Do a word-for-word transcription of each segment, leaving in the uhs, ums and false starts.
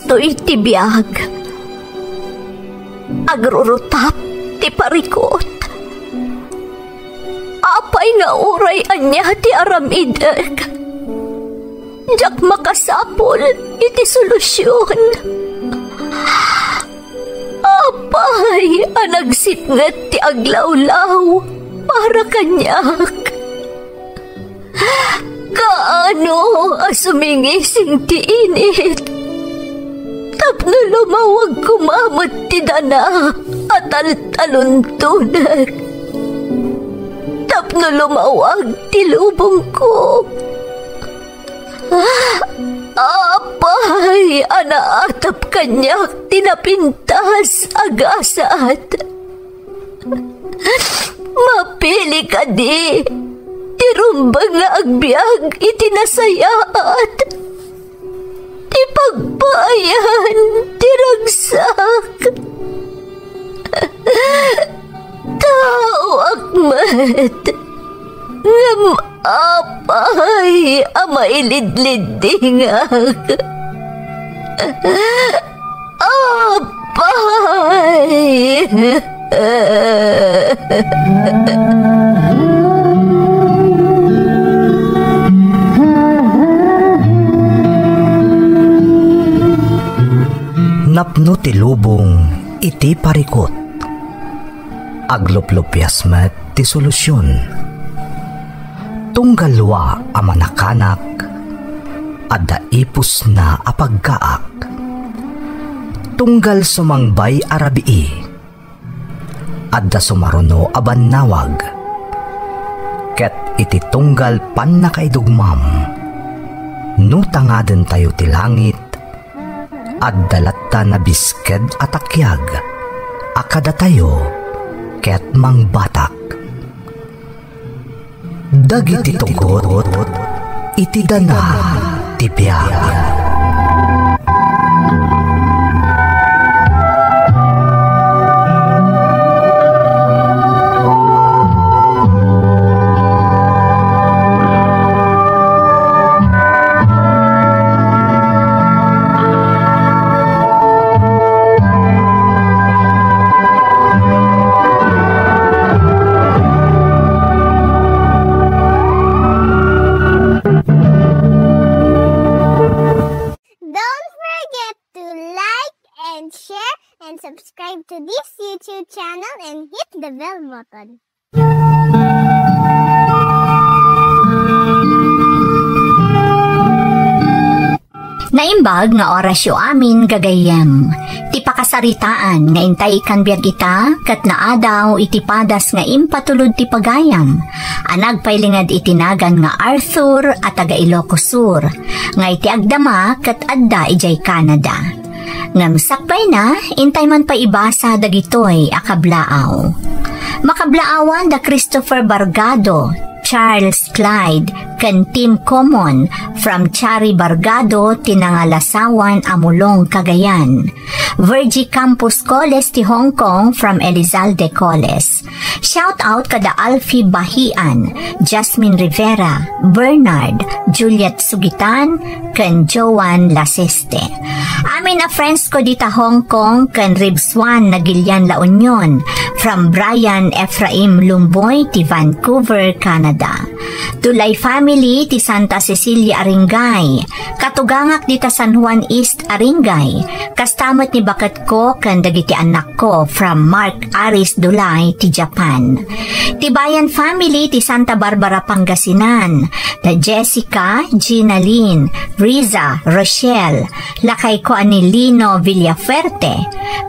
daytoy ti biag. Agrurutap ti parikut. Apay nga uray ania ti aramidek, diak makasapul iti solusion. Apay a nagsipnget ti aglawlaw para kaniak? Kaano a sumingising ti init tapno lumawag koma met ti dana a taltaluntonek, tapno lumawag ti lubongko? Apay a naatap kaniak ti napintas a gasat? Mapili kadi ti rumbeng nga agbiag iti nasayaat, ti pagpaayan ti ragsak. Taoak met, ngem apay a mailidliddingak? Apay! Napno ti lubong iti parikut. Agluplupias met ti solusion. Tunggal lua a manakanak, adda ipusna a paggaak. Tunggal sumangbay a rabii, adda sumaruno a bannawag. Ket iti tunggal pannakaidugmam, no tangadentayo ti langit, adda latta nabisked a takiag a kadatayo ket mangbatak. Dagiti tugot iti dana ti biag. Don't forget to like and share and subscribe to this YouTube channel and hit the bell button. Naimbag nga orasyo amin, gagayyem. Ti pakasaritaan nga intay ikkan biag ita, ket naadaw iti padas nga impatulod ti pagayam, a nagpailinged iti nagan nga Arthur a taga Ilocos Sur, nga iti agdama ket adda idiay Canada. Ngem sakbayna, intay man pay ibasa dagitoy a kablaaw. Makablaawan da Christopher Bargado, Charles Clyde, ken Tim Common from Chari Bargado ti nangalasawan a Mulong, Cagayan. Virgie Campos Coles ti Hong Kong from Elizalde Coles. Shout out kada Alfie Bahian, Jasmine Rivera, Bernard, Juliet Sugitan, ken Joan Laseste. Amin a friends ko dita Hong Kong ken Ribswan Nagilian La Union, from Brian Ephraim Lumboy ti Vancouver, Canada. Tulay family ti Santa Cecilia Aringay. Katugangak dita San Juan East Aringay. Kasta met ni baketko ken dagiti annakko from Mark Aris Dulay ti Japan. Tibayan family ti Santa Barbara, Pangasinan. Da Jessica, Gina Lynn, Riza, Rochelle, lakayko a ni Lino Villafuerte,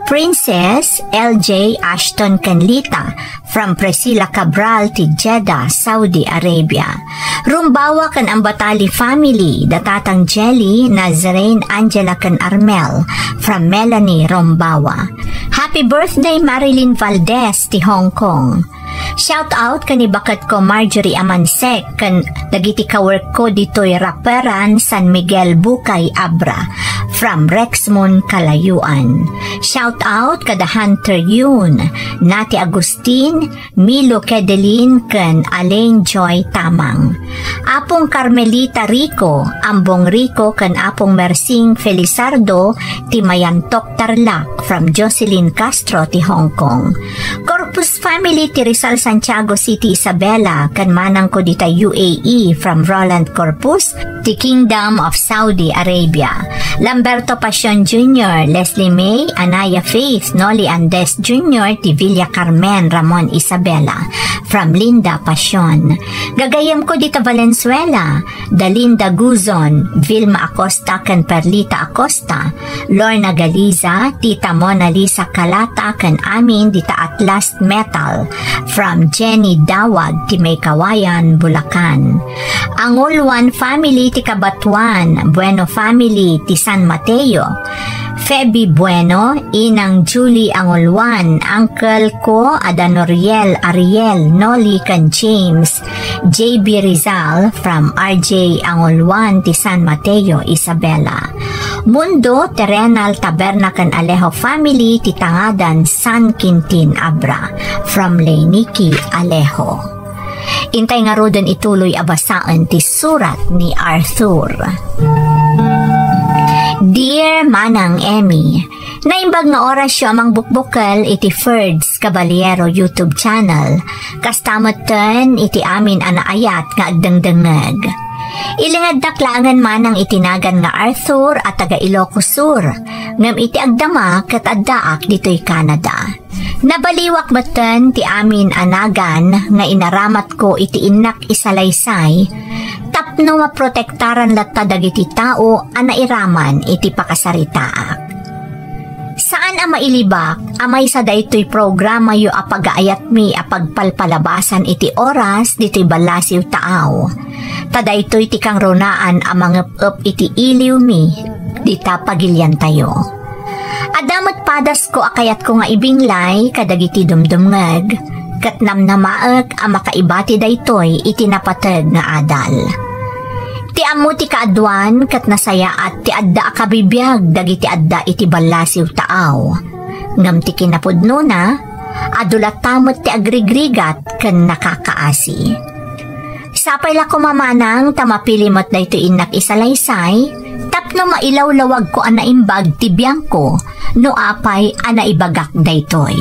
Princess, L J, Ashton ken Lita, from Priscilla Cabral ti Jeddah, Saudi Arabia. Rumbawa ken Ambatali family, da Tatang Jelly, Nazarene, Angela ken Armel, from Melanie Rumbawa. Happy birthday, Marilyn Valdez ti Hong Kong. Shout out ken ni baketko Marjorie Amansek ken dagiti kaworkko ditoy Raperan, San Miguel, Bukay, Abra, from Rexmon, Kalayuan. Shout out kada Hunter Yun, Nati Agustin, Milo Kedelin ken Alain Joy Tamang. Apong Carmelita Rico, Ambong Rico ken Apong Mersing Felizardo ti Mayantok, Tarlac, from Jocelyn Castro ti Hong Kong. Corpus family ti Rizal, Santiago City, Isabela ken manangko dita U A E, from Roland Corpus, ti Kingdom of Saudi Arabia. Lamberto Pasion Junior, Leslie May, Anaya Faith, Noli Andes Junior, ti Villa Carmen, Ramon Isabela, from Linda Pasion. Gagayyemko dita Valenzuela, Dalinda Guzon, Vilma Acosta ken Perlita Acosta, Lorna Galiza, Tita Mona Lisa Calata ken amin dita Atlas Metal, from Jenny Dawag ti Maykawayan, Bulacan. Angulwan family ti Cabatuan, Bueno family ti San Mateo, Feby Bueno, Inang Julie Angulwan, Uncle ko a da Noriel, Ariel, Noli ken James, J B Rizal, from R J Angulwan ti San Mateo, Isabela. Mundo, Terrenal, Taberna ken Alejo family ti Tangadan, San Quintin, Abra, from Leinique Alejo. Intay ngaruden ituloy a basaen ti surat ni Arthur. Dear Manang Emmy, naimbag nga orasyo a mangbukbukel iti Ferds Caballero YouTube channel, kasta metten iti amin a naayat nga agdengdengngeg. Ilingeddak laengen manang iti nagan nga Arthur a taga Ilocos Sur, ngem iti agdama ket addaak ditoy Canada. Nabaliwak metten ti amin a nagan nga inaramatko iti innak isalaysay tapno maprotektaran latta dagiti tao a nairaman iti pakasaritaak. Saan a mailibak a maysa daytoy programayo a pagaayatmi a pagpalpalabasan iti oras ditoy ballasiw taaw. Ta daytoy ti kangrunaan a mangep-ep iti iliwmi dita pagiliantayo. Adda met padasko a kayatko nga ibinglay kadagiti dumdumngeg, ket namnamaek a makaibati daytoy iti napateg nga adal. Ti ammo ti kaaduan ket nasayaat ti adda a kabibiag dagiti adda iti ballasiw taaw. Ngem ti kinapudnona, adu latta met ti agrigrigat ken nakakaasi. Sapay la koma manang ta mapili met daytoy innak isalaysay, tapno mailawlawagko a naimbag ti biangko no apay a naibagak daytoy.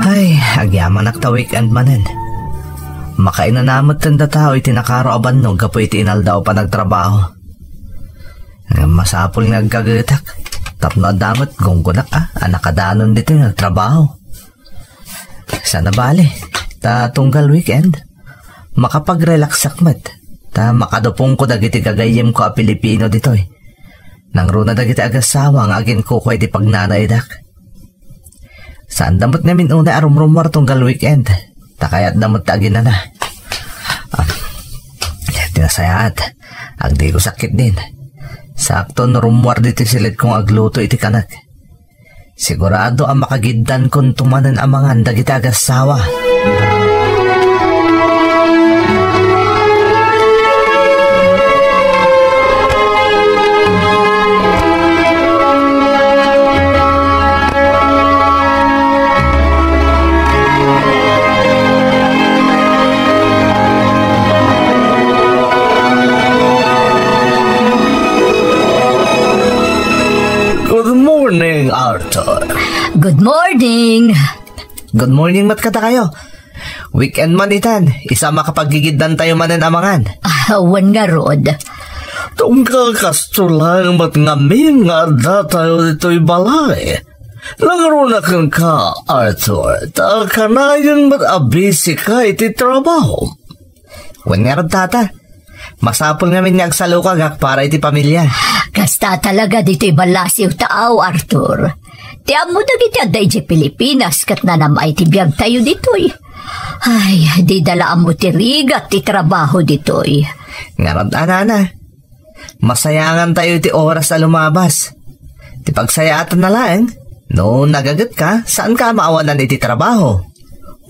Ay, agyamanak ta weekend manen. Makainanamet ti tao iti nakaro a bannog gapu iti inaldaw a panagtrabaho. Ngem masapul nga aggagetak tapno adda met gunggonak a, a nakadanon ditoy nga agtrabaho. Saan a bale, ta tunggal weekend, makapagrelaksak met, ta makadupongko dagiti gagayyemko a Pilipino ditoy. Nangruna dagiti agassawa nga aginkukua iti pagnanaidak. Saanda met ngamin unay a rumrumuar tunggal weekend, ta kayatda met ti aginana. Ah, ti nasayaat, agdigosak ketdin. Sakto no rummuar ditoy siledko nga agluto iti kanek. Sigurado a makagiddankonto manen a mangan dagiti agassawa. Good morning, Arthur. Good morning. Good morning met kadakayo. Weekend man itan, isu a makapaggigiddantayo manen a mangan. Ah, wen ngarud. Tunggal kastoy laeng met ngamin nga addatayo ditoy balay. Nangruna kenka, Arthur, ta kanayon met a busy ka iti trabaho. Wen ngarud, Tata. Masapul ngamin nga agsalukagak para iti pamilya. Kasta talaga ditoy ballasiw taaw, Arthur. Ti ammo dagiti adda idiay Pilipinas ket nanam-ay ti biagtayo ditoy. Ay, dida la ammo ti rigat ti trabaho ditoy. Ngarud, a nana, masayangantayo iti oras a lumabas. Ti pagsayaatanna laeng, no nagagetka, saanka a maawanan iti trabaho.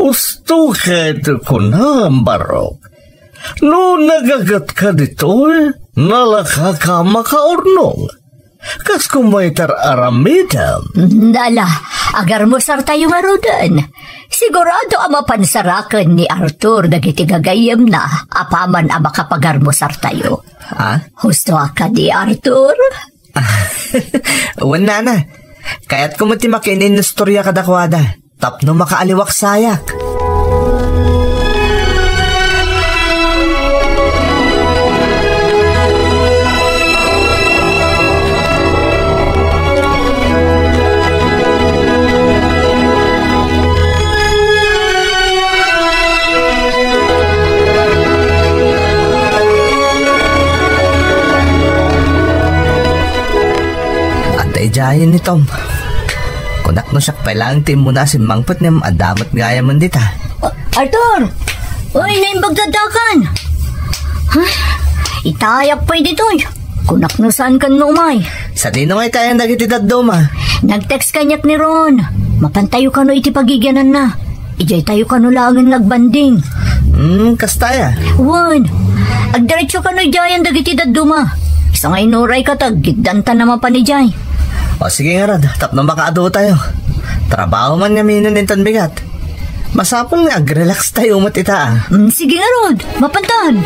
Husto ket kunam, Barok. No nagagetka ditoy, nalakaka makaurnong. Kas kumay tar-aramidem. Dala, agarmusartayo ngaruden. Sigurado a mapansaraken ni Arthur dagiti gagayyemna apaman a makapagarmusartayo. Ha? Husto a kadi, Arthur? Wen, nana. Kayatko met ti makiin-inistorya kadakuada tapno makaaliwaksayak. Adda idiayen ni Tom. Kunak no siak pay laeng ti immuna a simmangpet ngem adda met gayamen dita. Arthur! Uy, naimbag ti addakan! Ay, itayak pay ditoy. Kunak no saankan nga umay. Sadino nga itayan dagiti dadduma? Nag-text kaniak ni Ron. Mapantayo kano iti pagigiananna. Idiay tayo kano laengen nga agbanding. Hmm, kasta aya? Wen, agdiretso kano idiayen dagiti dadduma. Isu nga inuray ket aggiddantan a mapan idiay. O, sige ngarud, tapno makaadu tayo. Trabaho man ngamin inton bigat. Masapul nga ag-relax tayo met ita, a. Mm, sige ngarud, mapantan.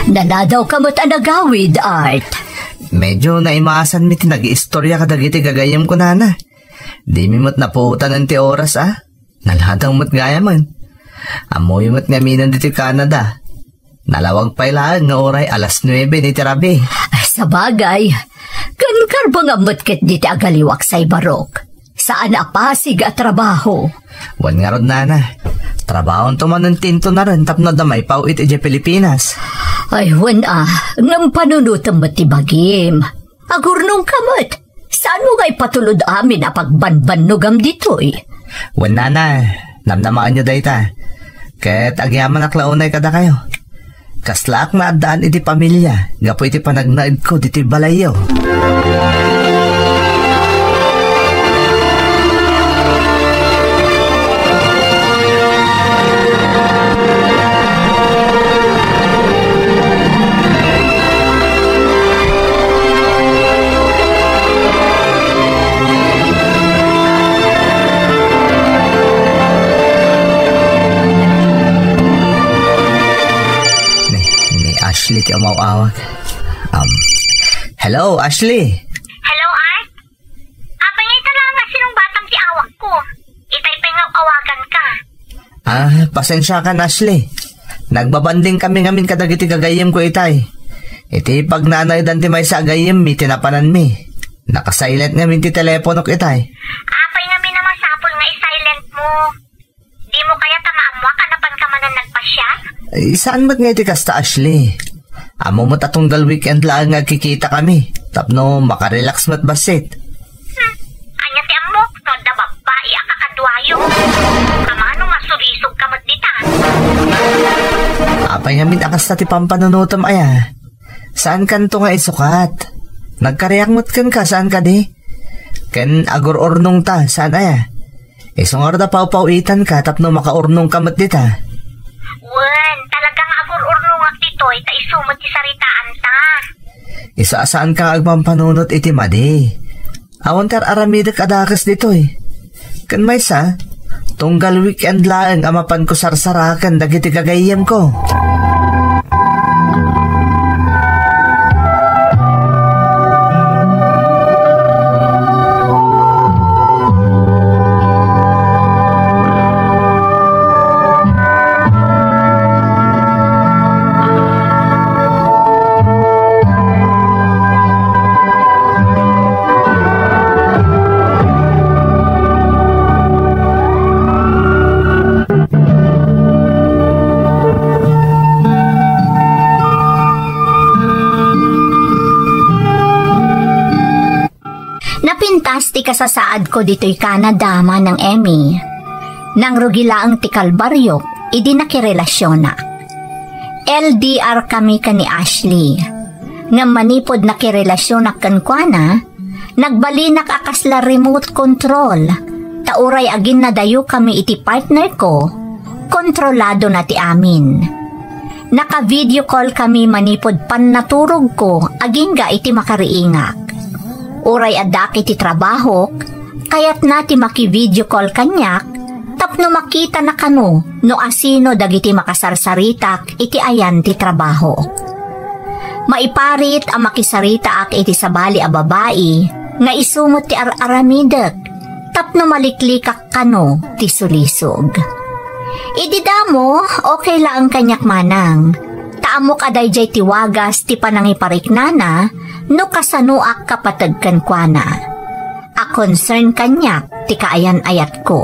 Nanadawka met a nagawid, Art. Medyo naimasanmi ti nagiistorya kadagiti gagayyemko, nana. Dimi met napuotan ti oras, a. Naladaw met gayamen. Ammoyo met ngamin ditoy Canada. Nalawag pay laeng nga uray alas nuebe iti rabii. Ay, sabagay. Ken karbangam met ketdi ti agaliwaksay, Barok. Saan a pasig a trabaho. Wen ngarud, nana. Trabahonto manen ti intunaren tapno adda maipaw-it idiay Pilipinas. Ay, wen a. Ngem panunotem met ti bagim. Agurnongka met. Saanmo nga ipatulod amin a pagbanbannogam ditoy? Wen, nana, namnamaenyo dayta. Ket agyamanak la unay kadakayo. Kaslaak naaddaan iti pamilia gapu iti panagnaedko ditoy balayyo. Ni, ni Ashley ti umaw-awag. Um, hello, Ashley. Hello, Art. Apay nga ita laeng a sinungbatam ti awakko? Itay pay nga awaganka. Ah, pasensiakan, Ashley. Nagbabanding kami ngamin kadagiti gagayyemko itay. Iti pagnanaedan ti maysa a gayyemmi ti napananmi. Naka-silent ngamin ti teleponok itay. Apay ngamin a masapul nga i-silent mo? Dimo kayat a maammoak a napanka manen nagpasiar? Ay, saan met nga iti kasta, Ashley? Ammo met a tunggal weekend laeng nga agkikitakami tapno makarelax met bassit. Hmm, ania ti ammok no adda babbai a kakaduayo? Amangan no masulisogka met dita. Apay ngamin a kasta ti pampanunotem aya? Saankanto nga isukat? Nagkariak met kenka, saan kadi? Ken agur-urnongta, saan aya? Isu ngarud a pawpaw-itanka tapno makaurnongka met dita. Wen, talaga nga agur-urnongak ditoy ta isu met ti saritaanta. Isu a saanka nga agpampanunot iti madi. Awan ti ar-aramidek a dakes ditoy. Ken maysa, tunggal weekend laeng a mapanko sarsaraken dagiti gagayyemko. Kasasaadko ditoy Canada, Manang Emmy. Nangrugi laeng ti kalbariok idi nakirelasionak. L D R kami ken ni Ashley. Ngem manipud nakirelasionak kenkuana, nagbalinak a kasla remote control. Ta uray aginnadayo kami iti partner ko, kontroladona ti amin. Naka-video call kami manipud pannaturogko agingga iti makariingak. Uray addak iti trabahok, kayatna ti maki-video call kaniak tapno makitana kano no asino dagiti makasarsaritak iti ayan ti trabahok. Maiparit a makisaritaak iti sabali a babai nga isu met ti ar-aramidek tapno maliklikak kano ti sulisog. Idi damo, okay laeng kaniak manang. Ta ammok a daydiay ti wagas ti panangipariknana no kasanoak kapateg kenkuana. A concern kaniak ti kaayan-ayatko.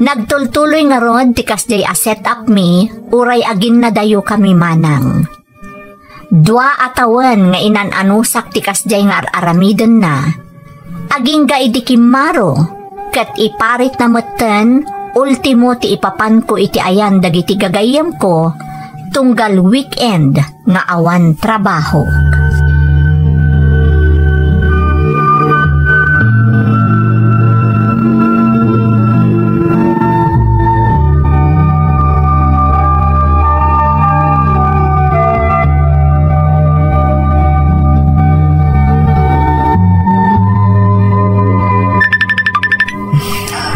Nagtultuloy ngarud ti kasdiay a set-up mi, uray aginnadayo kami manang. Dua a tawen nga inan-anusak ti kasdiay nga ar-aramidenna. Agingga idi kimmaro, ket iparitna metten, ultimo ti ipapanko iti ayan dagiti gagayyemko, tunggal weekend nga awan trabaho.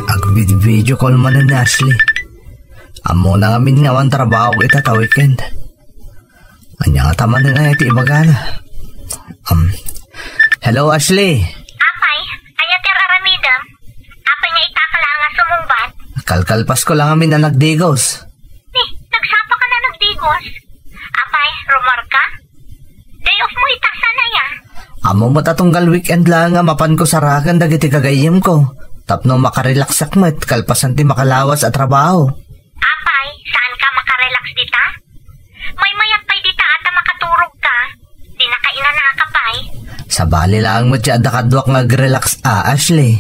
Agvid-video call manen ni Ashley. Ammona ngamin nga awan trabaho ita ta weekend. Ania ngata manen aya ti ibagana? Um, hello, Ashley. Apay, ania ti ar-aramidem? Apay nga ita ka laeng a sumungbat? Kalkalpasko la ngamin a nagdigos. Ni, nagsapa ka na nagdigos? Apay, rummuar ka? Day off mo ita sana ya? Ammo met a tunggal weekend laeng a mapanko saraken dagiti gagayyemko tapno makarelaksak met kalpasan ti makalawas a trabaho. Apay, saan ka makarelax dita? Maymayat pay dita a ta makaturog ka. Di nakainanaka pay. Sabali laeng met ti adda kaduak nga agrelax a, Ashley.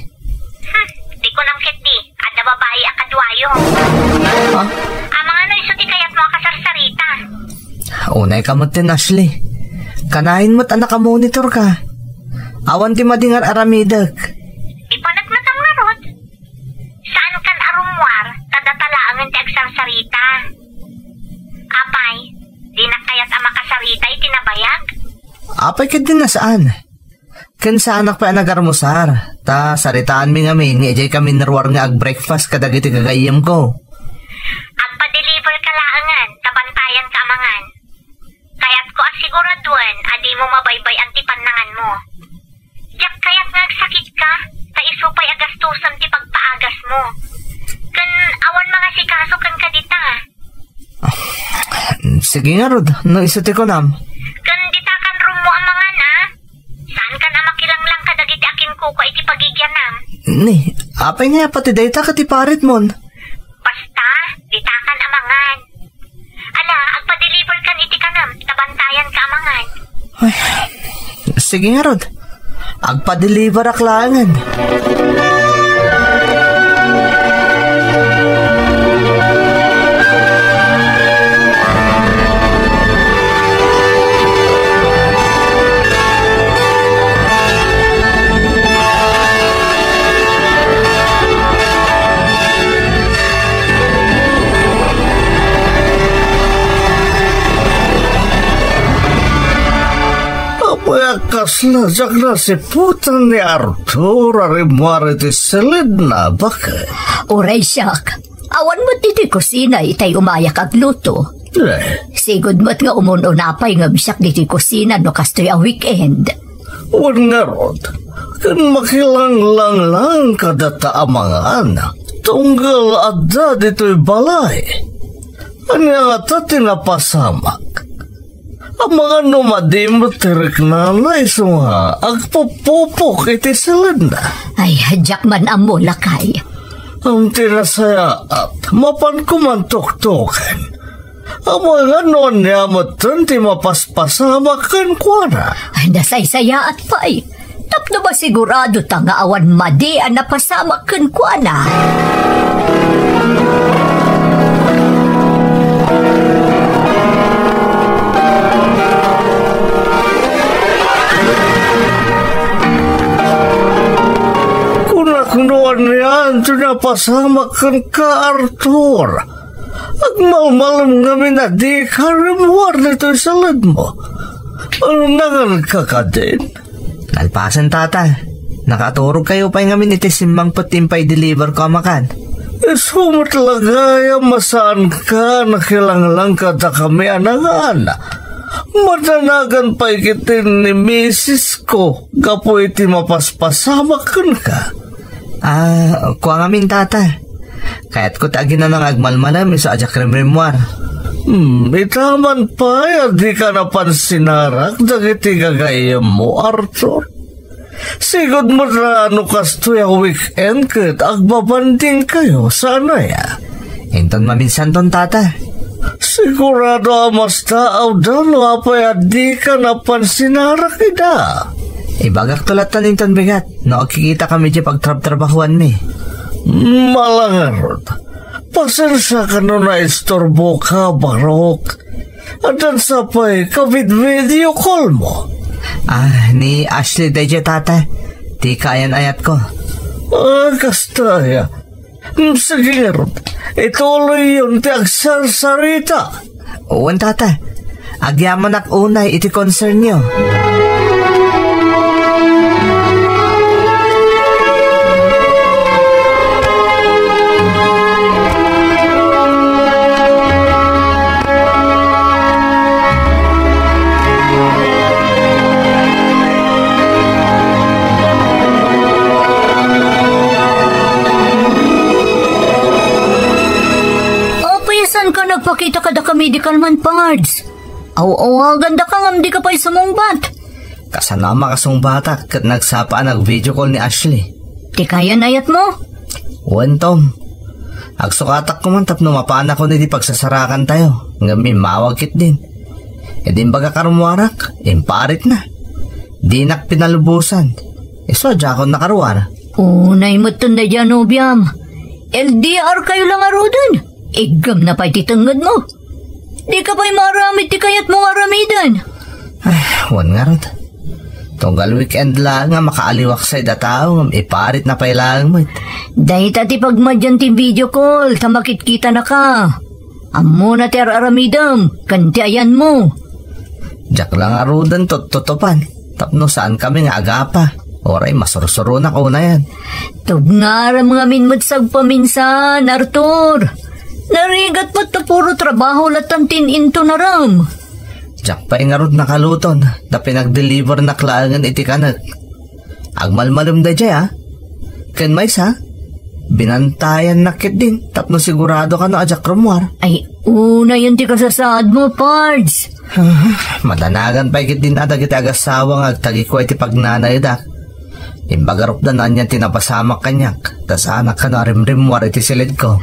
Hmm, di kunam ketdi, adda babai a kaduayo. Ha? Amangan no isu ti kayatmo a kasarsarita. Unay ka met ten, Ashley. Kanayon met a nakamonitor ka. Awan ti madi nga ar-aramidek. Ipanagmatam ngarud. Saan kan a rummuar, ta data laengen ti agsarsarita. Apay, dinak kayat a makasarita iti nabayag? Apay ket di na saan. Ken saanak pay a nagarmusar, ta saritaanmi ngamin nga idiay kami narruar nga ag-breakfast kadagiti gagayyemko. Agpa-deliver ka laengen, ta bantayan ka a mangan. Kayatko a siguraduen a dimo mabaybay-an ti pannanganmo. Diak kayat nga agsakit ka, ta isu pay a gastusen ti pagpaagasmo. Ken awan mangasikaso kenka dita. Sige ngarud, no isu ti kunam. Ken dita kan rummo a mangan, a? Saan kan a makilanglang kadagiti akinkuka iti pagigianam? Ni, apay nga pati dayta ket iparitmon? Basta, dita kan a mangan. Ala, agpa-deliver kan iti kanam, ta bantayan ka a mangan. Ay, sige ngarud. Agpa-deliverak laengen. Apay a kasla diak nasiputan ni Arthur a rimmuar iti silidna, baket? Uray siak, awan met ditoy kusina itay umayak agluto. Eh. Sigud met nga umun-una pay ngem siak ditoy kusina no kastoy a weekend. Wen ngarud, ken makilanglang lang kadata a mangan, tunggal adda ditoy balay. Ania ngata ti napasamak? Amangan no madi met ti riknana isu nga agpupupok iti silidna. Ay, diak man ammo, lakay. Ngem ti nasayaat, mapanko man tuktoken. Amangan no ania metten ti mapaspasamak kenkuana. Ay, nasaysayaat pay. Ta no masigurado ta nga awan madi a napasamak kenkuana. Kunak no anian ti napasamak kenka, Arthur. Agmalmalem ngamin a dika rimmuar ditoy saledmo. Nanganka kadin? Nalpasen, Tata. Nakaturogkayo pay ngamin iti simmangpet ti impay-deliver ko a makan. Isu met la gayam a saanka a nakilanglangkadakami a nangan. Madanagan pay ketdin ni misisko gapu iti mapaspasamak kenka. Ah, kua ngamin, Tata. Kayatko ti aginana nga agmalmalem isu a diak rimrimmuar. Hmm, ita man pay a dika napansinarak dagiti gagayyemmo, Arthur. Sigud met la no kastoy a weekend ket agbabandingkayo, saan aya? Inton maminsanton, Tata. Sigurado a mastaawda no apay a dika napansinarak ida. Ibagakto lattan inton bigat no agkikitakami idiay pagtrabtrabahuanmi. Mala ngarud. Pasensiaka no naisturboka, Barok. Addan sa pay ka-vid-video call mo? Ah, ni Ashley daydiay, Tata. Ti kaayan-ayatko. Ah, kasta aya. Hmm, sige ngarud. Ituloyyon ti agsarsarita. Wen, Tata. Agyamanak unay iti concernyo. Apay a saanka nagpakita kadakami idi kalman, Pards? Aw-awagandaka ngem dika pay sumungbat. Kasano a makasungbatak ket nagsapa a nag-video call ni Ashley? Ti kaayan-ayatmo? Wen, Tom. Agsukatakon man tapno mapanakon idi pagsasarakantayo, ngem immawag ketdin. Idi imbagak a rummuarak, imparitna. Dinak pinalubosan. Isu a diakon nakaruar. Unay metten daydiay a nobiam. L D R kayo la ngaruden. Iggamna pay ti tengngedmo. Dika pay maaramid ti kayatmo nga aramiden. Ay, wen ngarud. Tunggal weekend laeng a makaaliwak sa ida tao ngem iparitna pay laeng met. Dayta ti pagmadian ti video call ta makitkitanaka. Ammona ti ar-aramidem ken ti ayanmo. Diak la ngaruden tuttutupan tapno saankami nga agapa. Uray masursuronak unayen. Tugngarem ngamin met sagpaminsan, Arthur. Narigat met ta puro trabaho lattan ti in-intunarem. Diak pay ngarud nakaluton ta pinagdelivernak laengen iti kanek. Agmalmalem daydiay, a. Ken maysa, binantayannak ketdin tapno sigurado kano a diak rummuar. Ay, unayen ti kasasaadmo, Pards. Ah, madanagan pay ketdin a dagiti agassawa nga agtagikua iti pagnanayedak. Imbag a rupdan no anian ti napasamak kaniak, ta saanak kano a rimrimmuar iti silidko.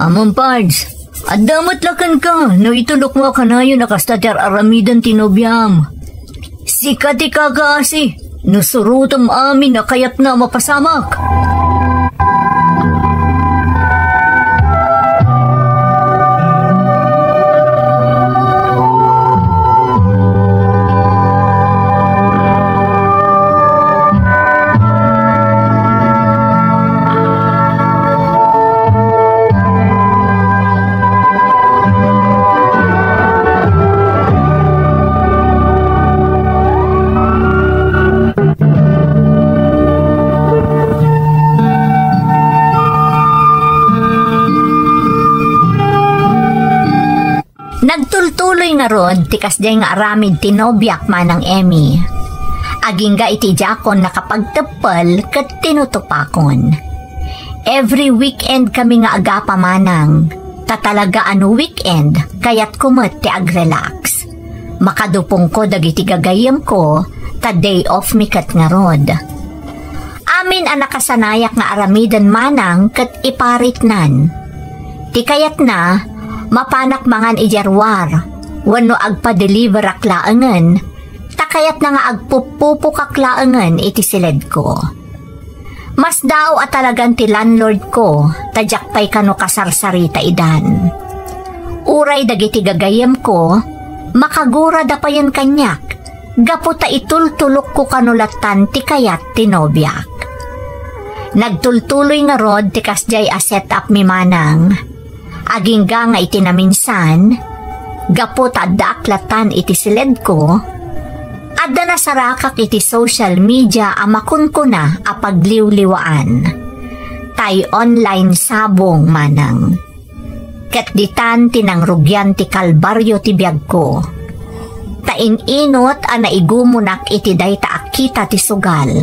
Ammom, Pards, adda met la kenka no itulokmo a kanayon a kasta ti ar-aramiden ti nobiam. Sika ti kakaasi no surotem amin a kayatna a mapasamak. Nagtultuloy ngarud ti kasdiay nga aramid ti nobiak, Manang Emmy. Agingga iti diakon nakapagteppel ket tinutupakon. Every weekend kami nga agapa, Manang. Ta talaga a no weekend, kayatko met ti agrelax. Makadupongko dagiti gagayyemko, ta day off mi ket ngarud. Amin a nakasanayak nga aramiden, Manang, ket iparitnan. Ti kayatna, mapanak mangan idiay ruar, wenno agpadeliverak laengen, ta kayatna nga agpuppupokak laengen iti siledko. Masdaaw a talagan ti landlordko, ta diak pay kano kasarsarita idan. Uray dagiti gagayemko, makagurada payen kaniak, gapu ta itultulokko kano lattan ti kayat ti nobiak. Nagtultuloy ngarud ti kasdiay a set-up mi manang. Agingga nga iti naminsan, gapu ta addaak lattan iti siledko, adda nasarakak iti social media a makunkuna a pagliwliwaan. Tay online sabong manang. Ket ditan ti nangrugian ti kalbario ti biagko. Ta in-inot a naigumunak iti dayta a kita ti sugal.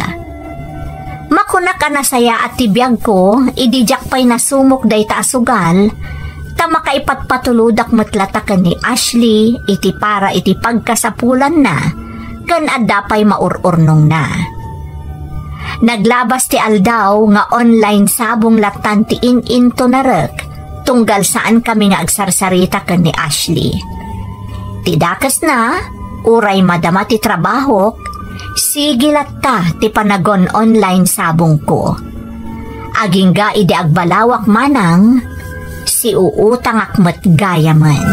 Makunak a nasayaat ti biagko idi diak pay nasumok dayta a sugal, ta makaipatpatulodak met latta ken ni Ashley iti para iti pagkasapulanna ken adda pay maur-urnongna. Naglabas ti aldaw nga online sabong lattan ti in-intonarek, tunggal saankami nga agsarsarita ken ni Ashley. Ti dakesna, uray madama ti trabahok, sige latta ti panagon-online sabongko. Agingga idi agbalawak manang, siuutangak met gayamen.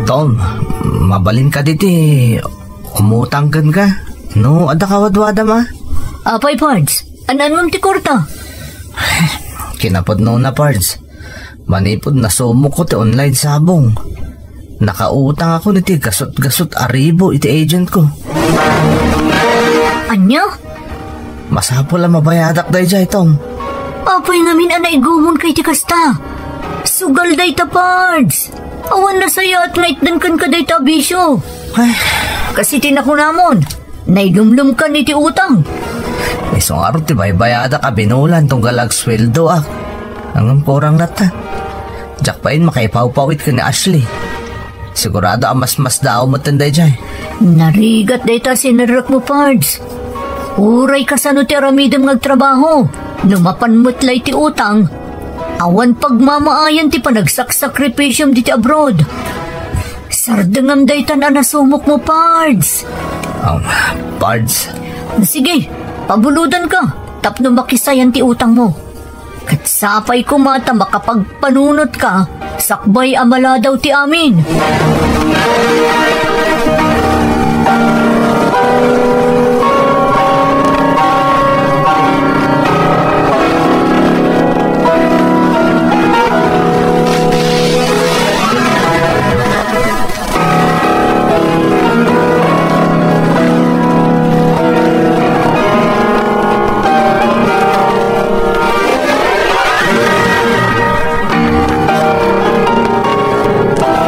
Tom, mabalin ka diti umutang kenka? No, adda kawadwadam a? Apay, Pards? An-annom ti kwarta? Kinapudnona, Pards. Manipud nasumokko ti online sabong, nakautangakon iti gasut-gasut a ribu iti agentko. Ania? Masapul a mabayadak daydiay, Tom. Apay ngamin a naigumonka iti kasta? Sugal dayta, Pards. Awan nasayaat nga itdan kenka dayta a bisio. Ay. Kas iti nakunamon, nailumlomkan iti utang. Isu ngarud ti baybayadak a binulan tunggal agsueldoak. Ngem kurang latta. Diak pay makipawpawit ken ni Ashley. Sigurado a masmasdaaw metten daydiay. Narigat dayta a sinerrekmo, Pards. Uray kasano ti aramidem nga agtrabaho, no mapan met la iti utang, awan pagmamaayan ti panagsaksakripisom ditoy abroad. Sardengam daytan a nasumokmo, Pards. Um, Pards. Sige, pabulodanka tapno makisayan ti utangmo. Ket sapay koma ta makapagpanunotka sakbay a maladaw ti amin.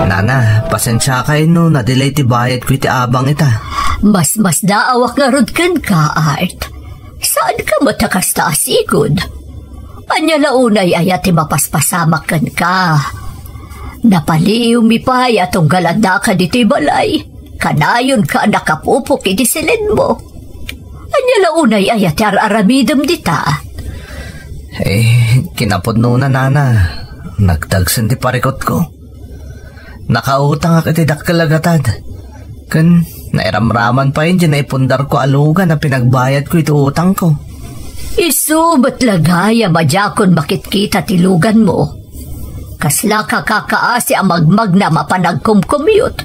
Nana, pasensiakay no na-delay ti bayadko iti abang ita. Masmasdaawak ngarud kenka, Art. Saanka met a kasta a sigud? Ania la unay aya ti mapaspasamak kenka? Napaliiwmi pay a tunggal addaka ditoy balay, kanayonka a nakapupok iti siledmo. Ania la unay aya ti ar-aramidem dita? Eh, kinapudnona, Nana. Nagdagsen ti parikutko. Nakautangak iti dakkel a gatad. Ken nairamraman pay diay naipundarko a lugan a pinagbayadko iti utangko. Isu met la gayam a diakon makitkita ti luganmo. Kasla ka kakaasi a magmagna a panagkumkumyot.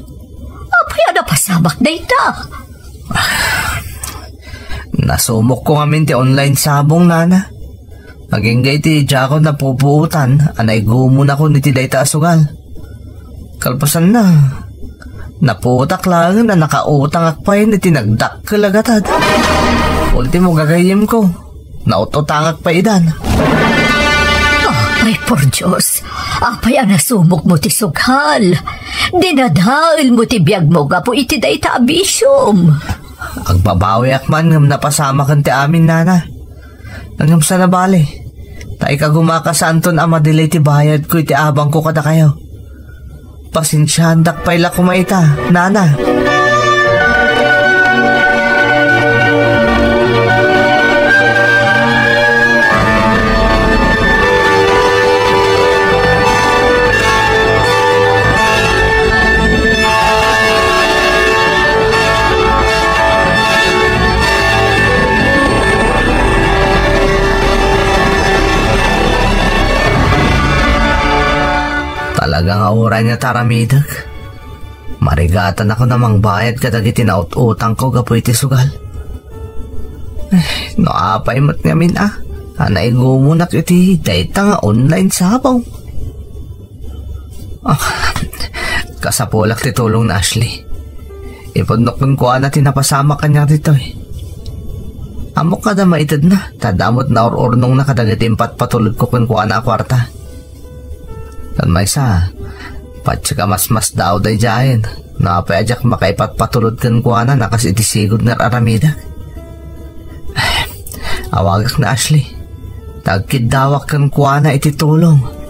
Apay a napasamak dayta? Nasumokko ngamin ti online sabong, Nana. Agingga iti diakon napupuotan a naigumonakon iti dayta a sugal. Kalpasanna, naputak laeng a nakautangak pay iti nagdakkel a gatad. Ultimo gagayyemko, naut-utangak pay idan. Apay, por Dios, apay a nasumokmo ti sugal? Dinadaelmo ti biagmo gapu iti dayta a bisiom. Agbabawiak man ngem napasamaken ti amin, Nana. Ngem saan a bale, Ta ikagumaka saanton a madelay ti bayadko iti abangko kadakayo. Pasensiaandak pay la koma ita, nana. Talaga nga uray nga ta aramidek. Marigatanakon a mangbayad kadagiti naut-utangko gapu iti sugal. Eh, no apay met ngamin a, a naigumonak iti dayta nga online sabong. Ah, kasapulak ti tulong ni Ashley. Ipudnok kenkuana ti napasamak kaniak ditoy. Ammok kada maitedna, ta damot naur-urnongna kadagiti impatpatulodko kenkuana a kuarta. Ken maysa, patse ka masmasdaaw daydiayen, no apay a diak makaipatpatulod kenkuana a kas iti sigud nga ar-aramidek. Awagak ni Ashley. Ta agkiddawak kenkuana iti tulong.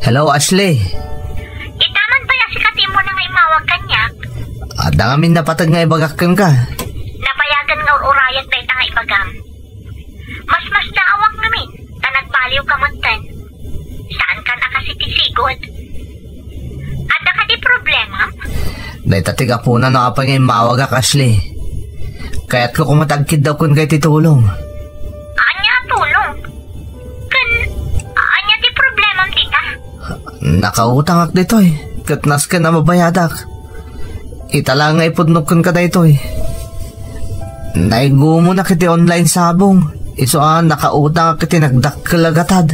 Hello, Ashley. Ita man pay a sika ti immuna nga immawag kaniak. Adda ngamin napateg nga ibagak kenka. Nabayagen nga ur-urayak dayta nga ibagam. Masmasdaawak ngamin, ta nagbaliwka metten. Saankan a kas iti sigud. Adda kadi problemam? Dayta ti gapuna no apay nga immawagak, Ashley. Kayatko koma ti agkiddaw kenka iti tulong. Ania a tulong? Ken ania ti problemam dita? Nakautangak ditoy, ket nasken a mabayadak. Ita la nga ipudnok kenka daytoy. Naigumonak iti online sabong, isu a nakautangak iti nagdakkel a gatad.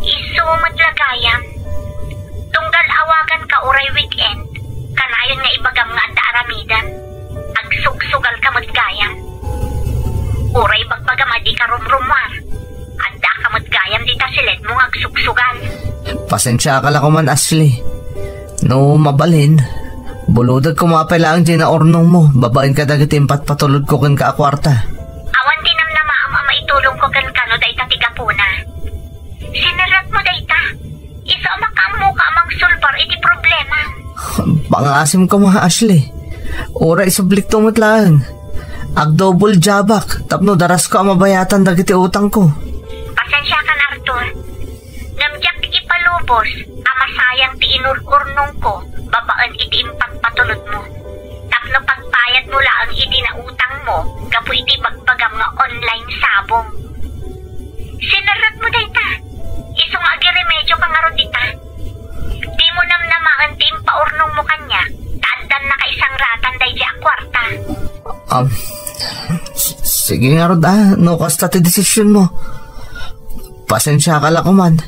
Isu met la gayam. Tunggal awaganka uray weekend, kanayon nga ibagam nga adda aramidem. Agsugsugalka met gayam. Uray bagbagam a dika rumrumuar. Addaka met gayam dita siledmo nga agsugsugal. Pasensiaka la koman, Ashley. No mabalin, bulodek koma pay laeng diay naurnongmo babaen kadagiti impatpatulodko kenka a kuarta. Awan ti namnamaam a maitulongko kenka no dayta ti gapuna. Sinerrekmo dayta. Isu a makaammoka a mangsulbar iti problema. Pangasim koma, Ashley. Uray isublikto met laeng. Agdouble jabak tapno darasko a mabayatan dagiti utangko. Pasensiakan, Arthur. Ngem diak ipalubos a masayang ti inur-urnongko babaen iti impatpatulodmo. Tapno pagbayadmo laeng iti nautangmo gapu iti bagbagam nga online sabong. Sinerrekmo dayta. Isu nga agiremedioka ngarud ita. Dimo namnamaen ti impaurnongmo kaniak, ta addan nakaisangratan daydiay a kuarta. Um, s-, sige ngarud a, no kasta ti desisionmo. Pasensiaka la koman.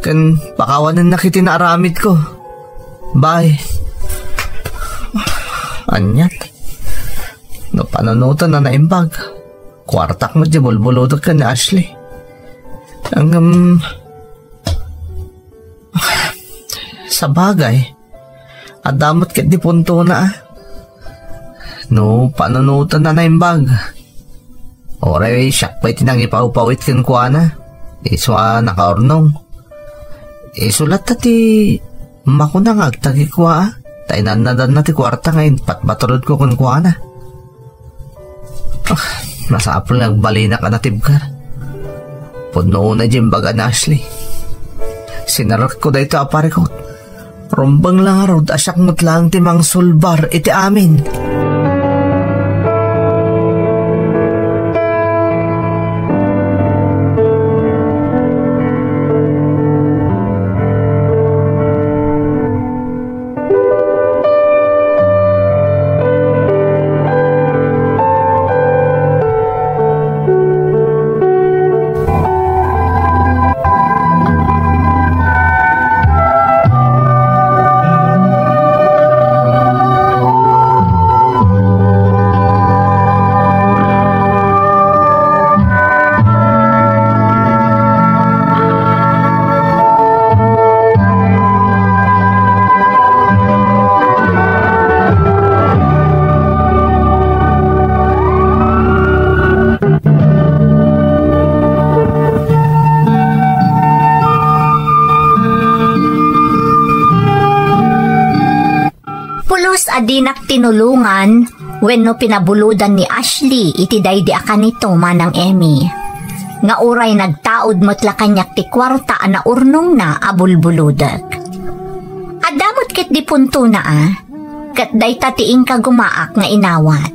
Ken pakawanennak iti naaramidko. Bye. Aniat? No panunoten a naimbag, kuartak met diay bulbulodek ken ni Ashley. Ngem, sabagay, adda met ketdi puntona, a. No panunoten a naimbag, uray siak pay ti nangipawpawit kenkuana, isu a nakaurnong. Isu latta ti makuna nga agtagikua, a, ta inannadanna ti kuarta nga impatpatulodko kenkuana. Ah, masapul nga agbalinak a natibker. Pudno unay diay imbaga ni Ashley. Sinerrekko daytoy a parikut. Rumbeng la ngarud a siak met laeng ti mangsulbar iti amin. a dinak tinulongan wenno pinabulodan ni Ashley iti daydi a kanito, Manang Emmy, nga uray nagtaud met la kaniak ti kuarta a naurnongna a bulbulodek. Adda met ketdi puntona a, ket dayta ti inkagumaak nga inawat.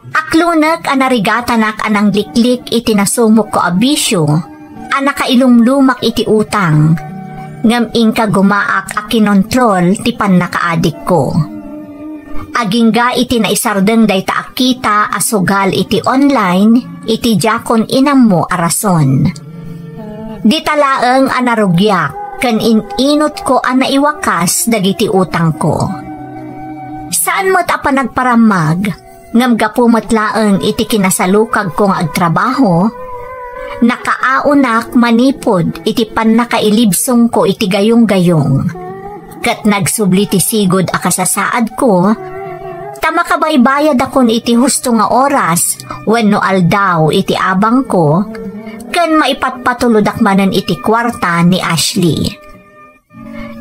Aklonek a narigatanak a nangliklik iti nasumokko a bisio a nakailumlumak iti utang, ngem inkagumaak a kinontrol ti pannakaadikko. Agingga iti naisardeng dayta a kita a sugal iti online iti diakon inammo a rason. Dita laeng a narugiak ken in-inutko a naiwakas dagiti utangko. Saan met a panagparammag, ngem gapu met laeng iti kinasalukagko nga agtrabaho, nakaaonak manipud iti pannakailibsongko iti gayunggayong, ket nagsubli ti sigud a kasasaadko, ta makabaybayadakon iti husto nga oras wenno aldaw iti abangko, ken maipatpatulodak manen iti kuarta ni Ashley.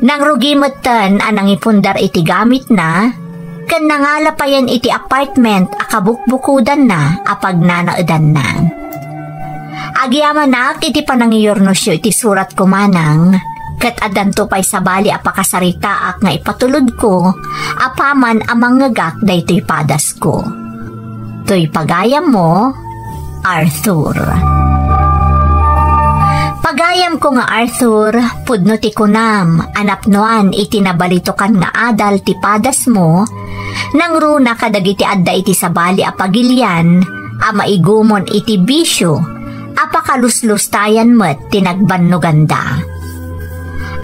Nangrugi metten a nangipundar iti gamitna, ken nangala payen iti apartment a kabukbukodanna a pagnanaedanna. Agyamanak iti panangiyurnosyo iti suratko, Manang, ket addanto pay sabali a pakasaritaak nga ipatulodko apaman a mangngegak daytoy padasko. Toy pagayammo, Arthur. Pagayamko nga Arthur, pudno ti kunam a napnoan iti nabalitokan nga adal ti padasmo, nangruna kadagiti adda iti sabali a pagilian a maigumon iti bisio a pakaluslustayan met ti nagbannoganda.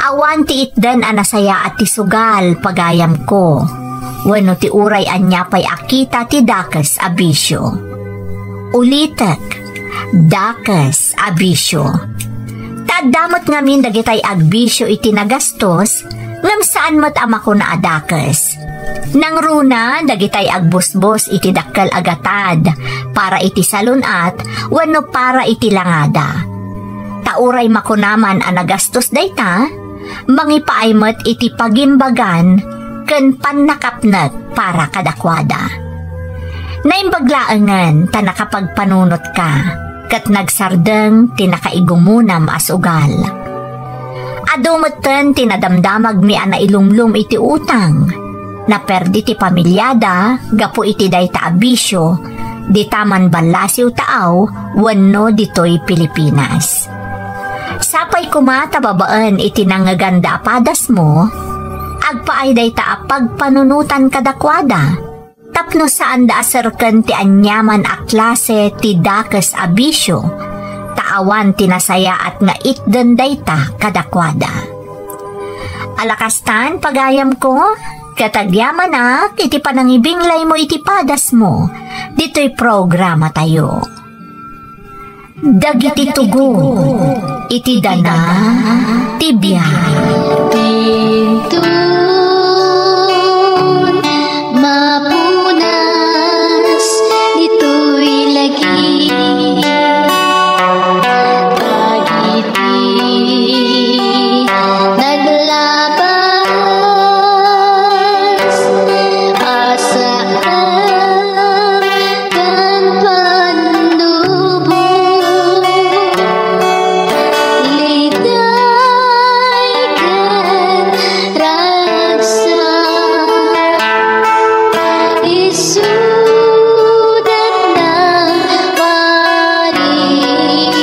Awan ti itden a nasayaat ti sugal, pagayamko, wenno ti uray ania pay a kita ti dakes a bisio. Ulitek, dakes a bisio. Ta adda met ngamin dagitay agbisio iti nagastos, ngem saan met a makuna a dakes. Nangruna dagitay agbusbos iti dakkel a gatad para iti salun-at wenno para iti langada. Ta uray makunaman a nagastos dayta, mangipaay met iti pagimbagan ken pannakapnek para kadakuada. Naimbag laengen ta nakapagpanunotka, ket nagsardeng ti nakaigumonam a sugal. Adu metten ti nadamdamagmi a nailumlom iti utang. Naperdi ti pamiliada gapu iti dayta a bisio, dita man ballasiw taaw wenno ditoy Pilipinas. Sapay koma ta babaen iti nangngeganda a padasmo, agpaay dayta a pagpanunotan kadakuada. Tapno saanda a serken ti aniaman a klase ti dakes a bisio, ta awan ti nasayaat nga itden dayta kadakuada. Alakastan, pagayamko, ket agyamanak iti panangibinglaymo iti padasmo ditoy programatayo. Dagiti tugon iti dana ti biag. Ditoy mapunas, ditoy lagi. Dagiti naglabas, asa Ken pannubo, liday ken ragsak, isuda nang paris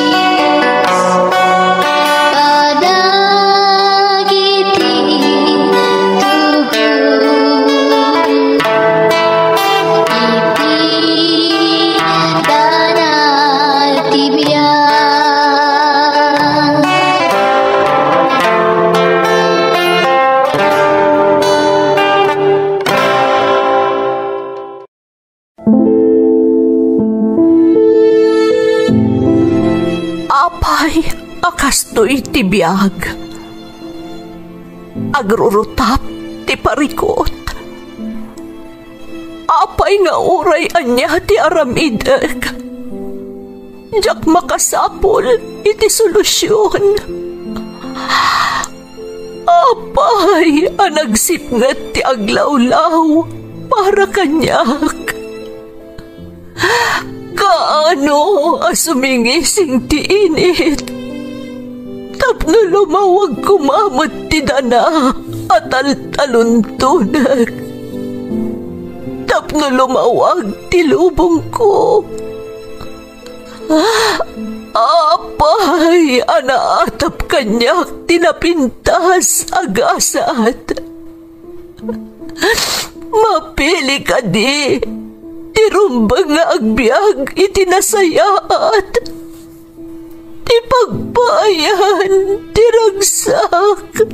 kadagiti tugon. Iti dana ti biag. Apay a kastoy ti biag? Agrurutap ti parikut. Apay nga uray ania ti aramidek, diak makasapul iti solusion. Apay. Ay, a nagsipnget ti aglawlaw para kaniak. Kaano a sumingising ti init tapno lumawag koma met ti dana a taltaluntonek, tapno lumawag ti lubongko. Apay a naatap kaniak ti napintas a gasat. Mapili kadi ti rumbeng nga agbiag iti nasayaat, ti pagpaayan ti ragsak.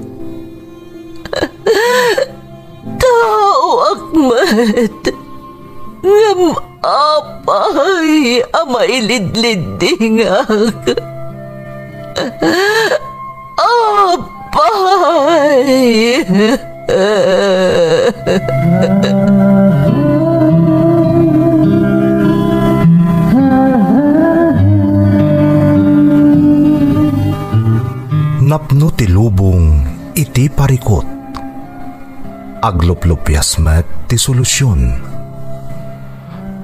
Taoak met, ngem apay a mailidliddingak? Apay! Napno ti lubong iti parikut. Agluplupias met ti solusion.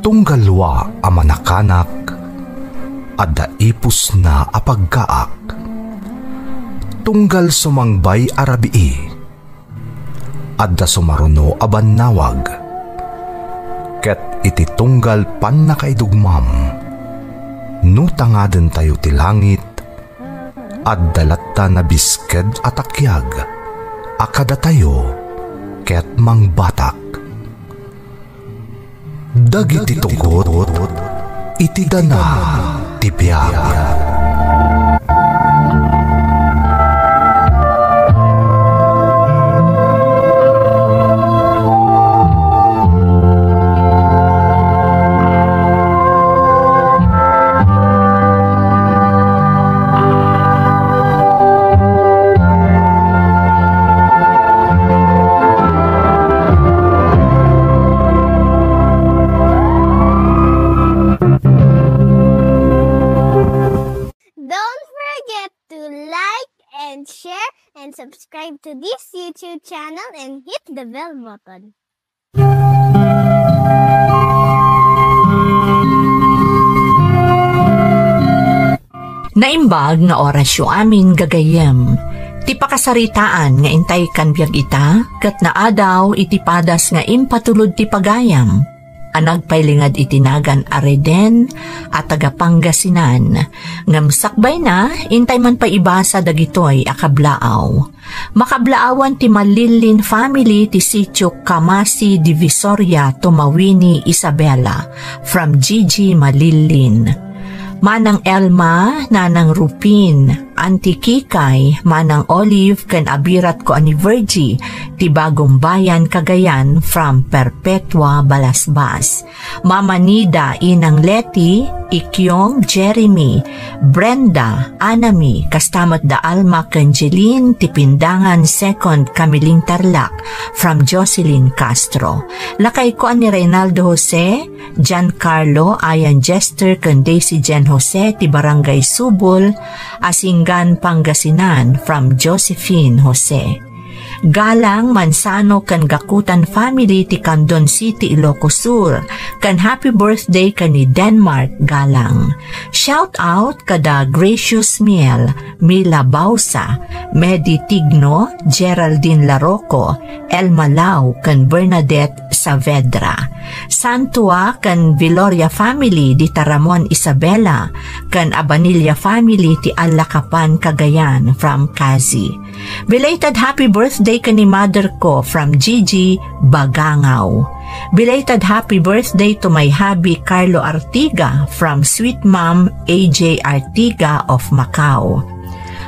Tunggal wa a manakanak, adda ipusna a paggaak. Tunggal sumangbay a rabii, adda sumaruno a bannawag. Ket iti tunggal pannakaidugmam, no tangadentayo ti langit, adda latta nabisked a takiag a kadatayo ket mangbatak. Dagiti tugot iti dana ti biag. Don't forget to like and share and subscribe to this YouTube channel and hit the bell button. Naimbag nga orasyo amin, gagayyem. Ti pakasaritaan nga intay kan biag ita, ket naadaw iti padas nga impatulod ti pagayam a nagpailingad iti nagan a Reden a taga Pangasinan. Ngem sakbayna, intay man pay ibasa dagitoy a kablaaw. Makablaawan ti Malillin family ti sitio Camasi, Divisoria, Tumawini, Isabela, from Gigi Malillin. Manang Elma, Nanang Rupin, Auntie Kikay, Manang Olive, ken abiratko a ni Virgie, ti Bagumbayan, Cagayan, from Perpetua, Balasbas. Mama Nida, Inang Leti, Ikyong, Jeremy, Brenda, Anami, kasta met da Alma ken Jeline, ti Pindangan, Second, Camiling, Tarlac, from Jocelyn Castro. Lakayko a ni Reynaldo Jose, Giancarlo, Ayan Jester, ken Daisy Jen Jose, ti Barangay Subol, Asingan, Pangasinan, from Josephine Jose. Galang, Mansano, ken Gakutan family ti Candon City, Ilocos Sur, ken happy birthday ken ni Denmark Galang. Shout out kada Gracious Miel, Mila Bausa, Medi Tigno, Geraldine Larocco, Elma Lau, ken Bernadette Saavedra. Santua ken Viloria family di Taramon, Isabela, ken Abanilla family ti Allacapan, Cagayan, from Kazi. Belated happy birthday ken ni mother ko from Gigi Bagangaw. Belated happy birthday to my hubby Carlo Artiga from Sweet Mom A J Artiga of Macau.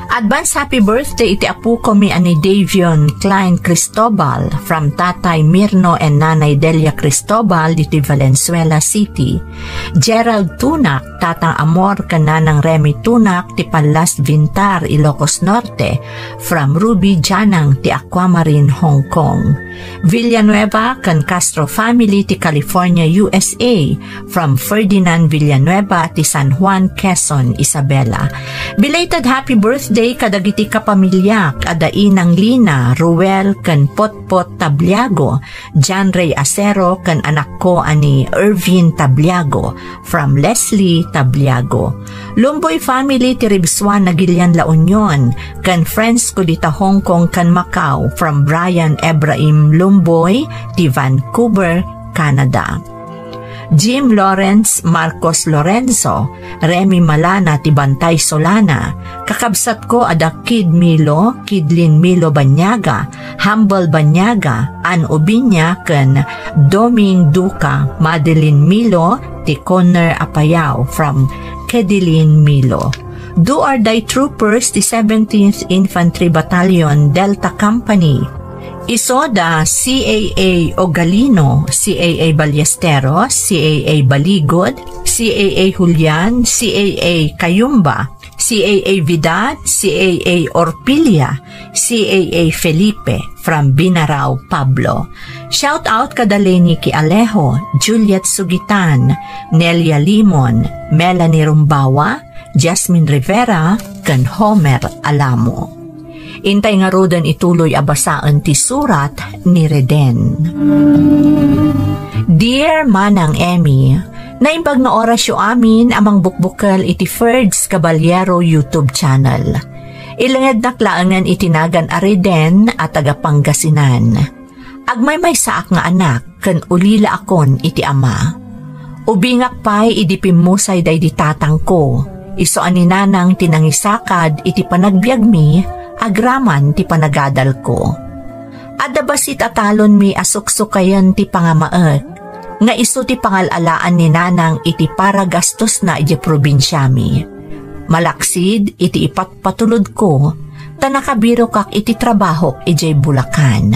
Advance happy birthday iti apukomi a ni Davion Klein Cristobal from Tatay Mirno and Nanay Delia Cristobal diti Valenzuela City. Gerald Tunac, Tatang Amor ken Nanang Remy Tunac ti Pallas Vintar, Ilocos Norte, from Ruby Janang ti Aquamarine, Hong Kong. Villanueva ken Castro family ti California, U S A, from Ferdinand Villanueva ti San Juan, Quezon, Isabela. Belated happy birthday Kadagiti kapamiliak a da Inang Lina, Ruel, ken Potpot Tabliago, John Ray Acero, ken anakko a ni Ervin Tabliago, from Leslie Tabliago. Lumboy family ti Ribsuan Nagilian La Union, ken friends ko dita Hong Kong ken Macau, from Brian Ephraim Lumboy, ti Vancouver, Canada. Jim Lawrence Marcos Lorenzo, Remy Malana ti Bantay Solana, kakabsatko a da Kid Milo, Kidlin Milo Banyaga, Humble Banyaga, Ann Ubiña, ken Doming Duca, Madeline Milo, ti Conner Apayao from Kedilin Milo. Do or die troopers ti seventeenth Infantry Battalion, Delta Company. Isu da C A A Ogalino, C A A Ballesteros, C A A Baligod, C A A Julian, C A A Cayumba, C A A Vidal, C A A Orpilia, C A A Felipe, from Binarao, Pablo. Shout out kada Lenny Kialejo, Juliet Sugitan, Nelia Limon, Melanie Rumbawa, Jasmine Rivera, ken Homer Alamo. Intay ngaruden ituloy a basaen ti surat ni Reden. Dear Manang Emmy, naimbag nga orasyo amin a mangbukbukel iti Ferds Caballero YouTube channel. Ilengednak laengen iti nagan a Reden a taga Pangasinan. Agmaymaysaak nga anak ken ulilaakon iti ama. Ubingak pay idi pimmusay daydi tatangko, isu a ni nanang ti nangisakad iti panagbiagmi agraman ti panagadalko. Adda bassit a talonmi a suksukayen ti pangamaek, nga isu ti pangal-alaan ni nanang iti paragastosna idiay probinsiami. Malaksid iti ipatpatulodko, ta nakabirokak iti trabahok idiay Bulacan.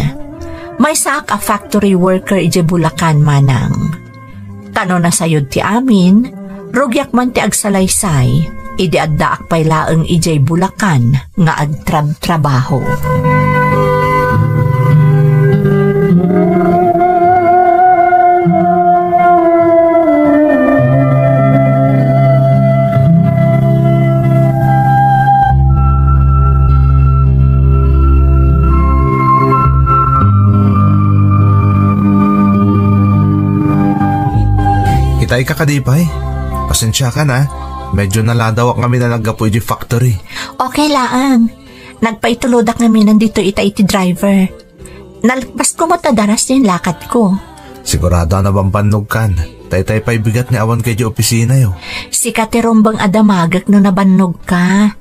Maysaak a factory worker idiay Bulacan, manang. Ta no nasayod ti amin, rugiak man ti agsalaysay, idi addaak pay laeng idiay Bulacan nga agtrabtrabaho. Itay ka kadi pay? Pasensiakan a. Medyo naladawak ngamin a naggapu iti factory. Okay laeng. Nagpaitulodak ngamin ditoy ita iti driver. Nalpasko met a daras ti inlakadko. Sigurado a nabambannogkan. Taytay pay bigat nga awan kay di opisinayo. Sika ti rumbeng a damagek no nabannogka.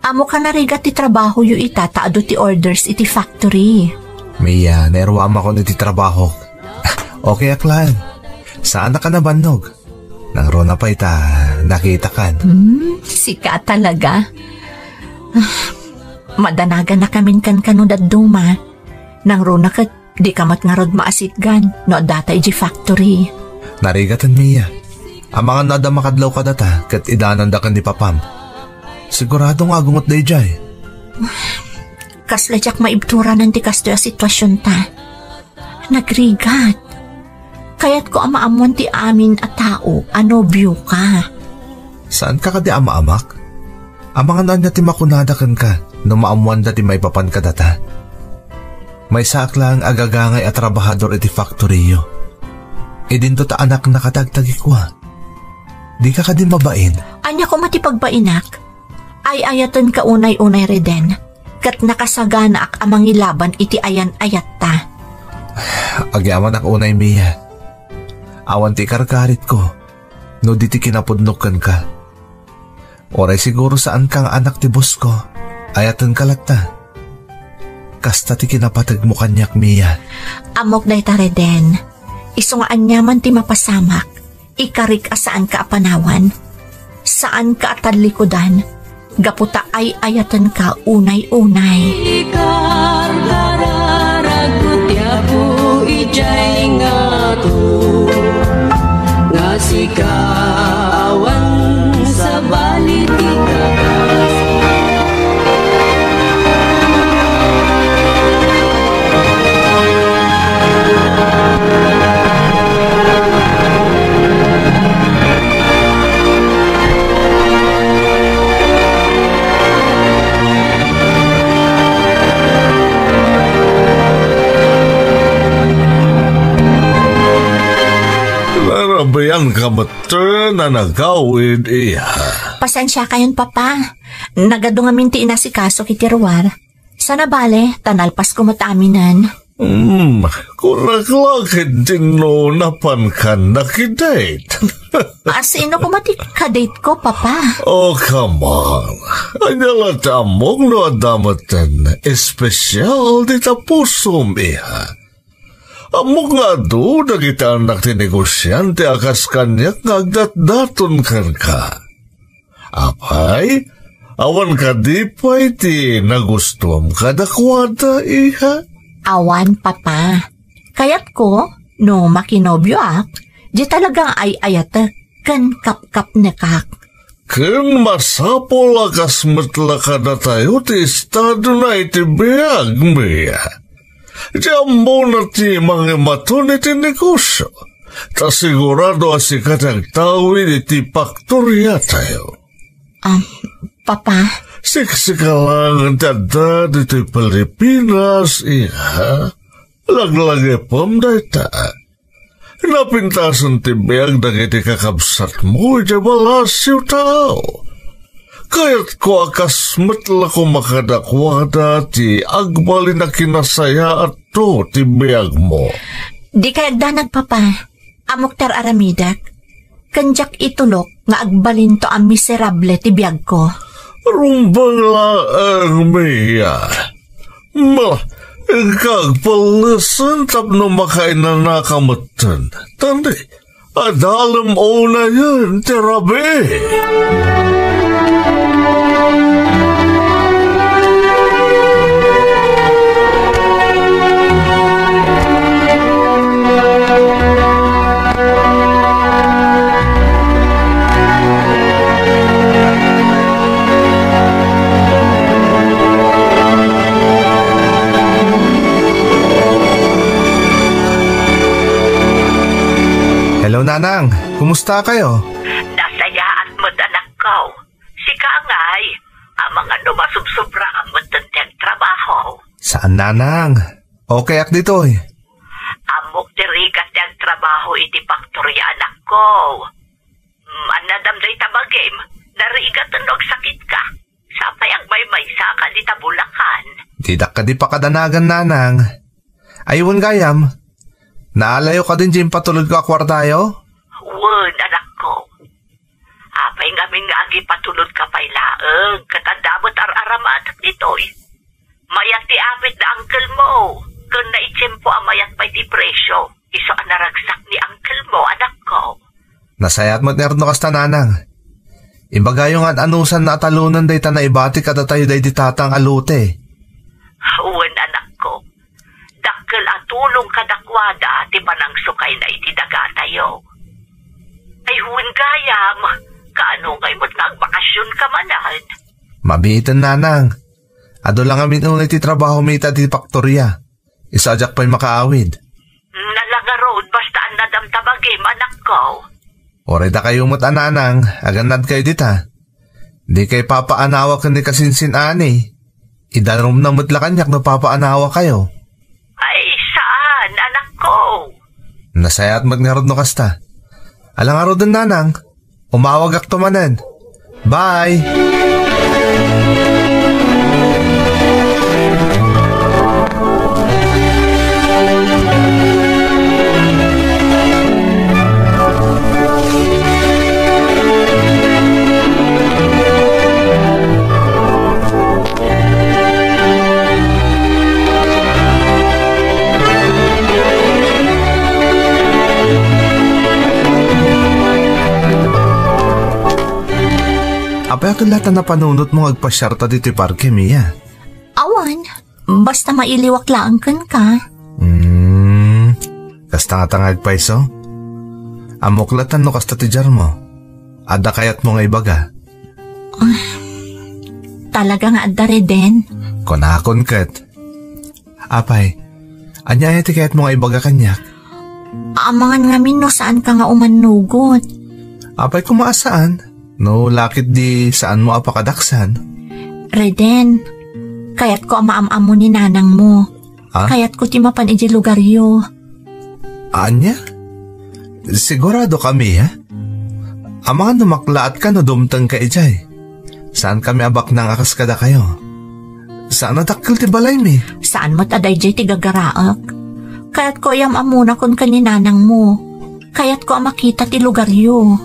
Ammok a narigat ti trabahoyo ita ta adu ti orders iti factory. Mia, nairwamakon iti trabahok. Okay ak laeng. Saanak a nabannog. Nangruna pay ta nakitakan. Hmm, sika talaga. Ah, madanagannakamin kankano dadduma. Nangruna ket dika met ngarud maasitgan no addata idiay factory. Narigaten, Mia. Amangan no adda makadlaw kadata ket idananda ken ni papam. Sigurado nga agungot daydiay. Kasla diak maibturanan ti kastoy a situasionta. Nagrigat. Kayatko a maammuan ti amin a tao a nobioka. Saanka kadi a maamak? Amangan ania ti makunada kenka no maammuanda ti maipapan kadata? Maysaak laeng a gagangay a trabahador iti faktoriyo. Idinto ta anakna kadi agtagikua. Dika kadi mabain? Ania koma ti pagbainak? Ay-ayatenka unay-unay, Reden, ket nakasaganaak a mangilaban iti ayan-ayatta. Agyamanak unay, Mia. Awan ti ikarkaritko no di ti kinapudnok kenka. Uray siguro saanka nga anak ti bosko, ayatenka latta. Kasta ti kinapategmo kaniak, Mia. Ammok dayta, Reden. Isu nga aniaman ti mapasamak, ikarik a saanka a panawan. Saanka a tallikudan, gapu ta ay-ayatenka unay-unay. Ikarkararagko ti Apo idiay ngato, nga sika awan sabali ti kakas. Saan ka metten a nagawid, iha? Pasensiakayon, Papa. Nagadu ngamin ti inasikaso iti ruar. Sana bale, ta nalpasko met aminen. Hmm, kunak la ket dinno napankan nakidate. Ah, sino koma ti kadate ko, Papa? Oh, come on. Ania la ti ammok no adda metten espesyal dita pusom, iha? Ammok nga adu dagiti annak ti negosiante a kas kaniak nga agdatdaton kenka. Apay, awan kadi pay ti nagustuam kadakuada, iha? Awan, Papa. Kayatko, no makinobioak, di talaga nga ay-ayatek ken kapkapnekak. Ken masapul a kas met la kadatayo ti estadona iti biag, Mia. Ti ammona ti mangimaton iti negosio, ta sigurado a sika ti agtawid iti faktoriatayo. Ah, Papa. Siksika laeng ti adda ditoy Pilipinas, iha. Laglagipem dayta. Napintasen ti biag dagiti kakabsatmo idiay Palacio, tao. Kayatko a kas met la koma kadakuada ti agbalin a kinasayaatto ti biagmo. Dikay agdanag, Papa. Ammok ti ar-aramidek. Ken diak itulok nga agbalinto a miserable ti biagko. Rumbeng laeng, Mia. Ma, inka agpellesen tapno makainanaka metten. Tandi, adalem unayen ti rabii. Hello, Nanang. Kumusta kayo? Nasayaat met, anakko. Sika ngay, amangan no masubsobra ka met ti agtrabaho. Saan, Nanang? Okay ak ditoy. Ammok ti rigat ti agtrabaho iti faktoria, anakko. Mm, annadam dayta bagim, narigat no agsakitka. Sapay agmaymaysa ka dita Bulacan. Didak kadi pakadanagan, Nanang. Ay, wen gayam, naalayo kadin diay impatulodko a kuartayo? Wen, anakko. Apay ngamin nga agipatulodka pay laeng, ket adda met ar-aramatek ditoy. Mayat ti apit da uncle mo, ken naitiempo a mayat pay ti presio. Isu a naragsak ni uncle mo, anakko. Nasayaat met ngarud no kasta, Nanang. Ibagayo nga an-anusanna a talonen dayta naibatik kadatayo daydi tatang a lote. Wen, anakko. Dakkel a tulong kadakuada ti panangsukayna iti dagatayo. Ay, wen gayam, kaano ngay met nga agbakasionka manen? Mabiiten, Nanang. Adu la ngamin unay ti trabahomi ita ti faktoria. Isu a diak pay makaawid. Nala ngarud, basta annadam ta bagim, anakko. Uray dakayo met a Nanang, agannadkayo dita. Dikay papaanawa ken ni kasinsin-ani. Idarumna met la kaniak no papaanawakayo. Ay, saan, anakko. Nasayaat met ngarud no kasta. Ala ngaruden, Nanang. Umawagakto manen. Bye! Apay a ket la ta napanunotmo nga agpasiarta ditoy parke, Mia? Awan, basta mailiwak laeng kenka. Hmm, kasta ngata nga agpayso? Ammok latta no kasta ti diarmo. Adda kayatmo nga ibaga? Ah, talaga nga adda, Reden. Kunakon ket. Apay, ania aya ti kayatmo nga ibaga kaniak? Amangan ngamin no saanka nga umannugot. Apay koma a saan, no lakit di saanmo a pakadaksan. Reden, kayatko a maam-ammo ni nanangmo. Ah? Kayatko ti mapan idiay lugaryo. Ania? Sigurado kami, ha? Amangan no maklaat ka no dumteng ka idiay. Saan kami a baknang a kas kadakayo. Saan a dakkel ti balaymi. Saan met a daydiay ti gagaraek. Kayatko a yam-ammona kun ken ni nanangmo. Kayatko a makita ti lugaryo.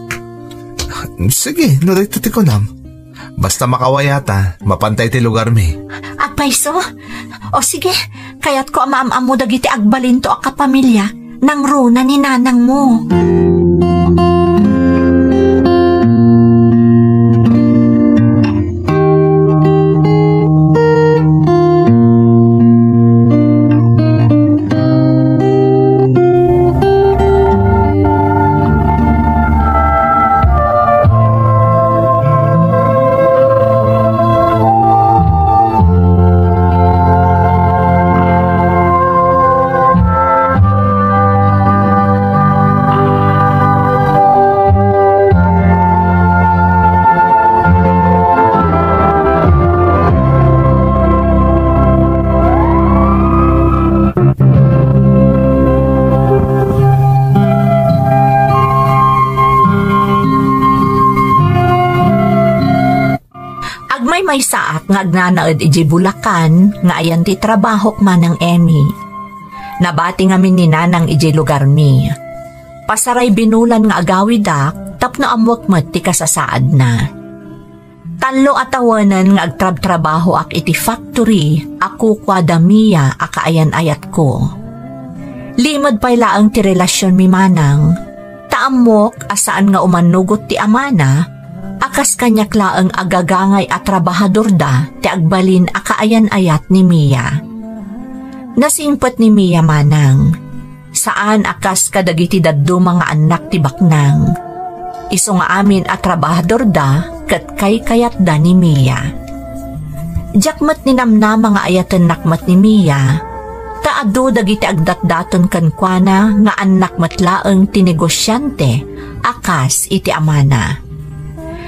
Sige, no dayta ti kunam. Basta makawayata, mapantay ti lugarmi. Agpayso? O sige, kayatko a maam-ammo dagiti agbalinto a kapamilya, nangruna ni nanangmo. Agmaymaysaak nga agnanaed idiay Bulacan nga ayan ti trabahok, Manang Emmy. Nabati ngamin ni Nanang idiay lugarmi. Pasaray binulan nga agawidak tapno ammoek met ti kasasaadna. Tallo a tawenen nga agtrabtrabahoak iti factory a kukuada Mia a kaayan-ayatko. Limed pay laeng ti relasionmi, Manang, ta ammok a saan nga umanugot ti amana a kas kaniak laeng a gagangay a trabahadorda ti agbalin a kaayan-ayat ni Mia. Nasingpet ni Mia, Manang. Saan a kas kadagiti dadduma nga annak ti baknang. Isu nga amin a trabahadorda ket kaykayatda ni Mia. Diak met ninamnama nga ayatennak met ni Mia, ta adu dagiti agdatdaton kenkuana nga annak met laeng ti negosiante a kas iti amana.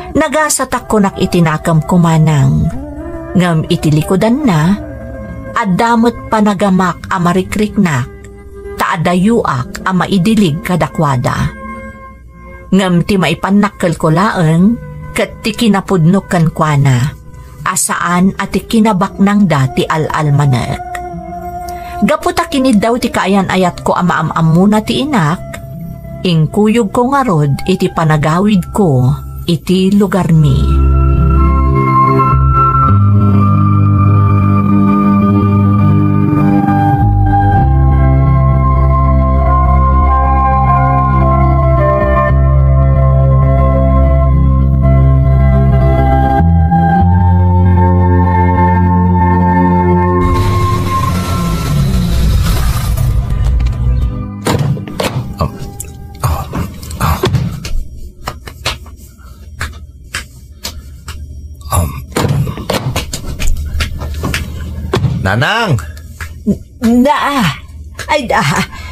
Nagasatak kunak iti nakemko, Manang, ngem iti likudanna, adda met panagamak a marikriknak ta adayoak a maidilig kadakuada. Ngem ti maipannakkelko laeng ket ti kinapudnok kenkuana a saan a ti kinabaknangda ti al-almanek. Gapu ta kiniddaw ti kaayan-ayatko a maam-ammona ti inak, inkuyogko ngarud iti panagawidko iti lugarmi. Um. Nanang! Na, ay da,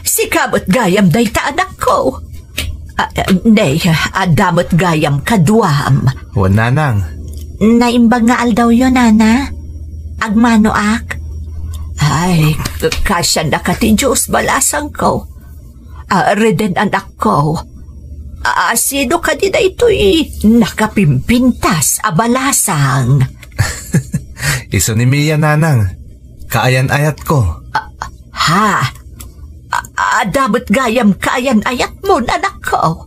sika met gayam dayta, anakko. Ah, ne, adda met gayam kaduam. Wen, Nanang. Naimbag nga aldawyo, Nana. Agmanoak. Ay, kasiannaka ti Dios, balasangko. Ah, Reden, anakko. Ah, sino kadi daytoy nakapimpintas a balasang? Isu ni Mia, Nanang. Kaayan-ayatko. Ah, ha? Ah, adda met gayam kaayan-ayatmon, anakko.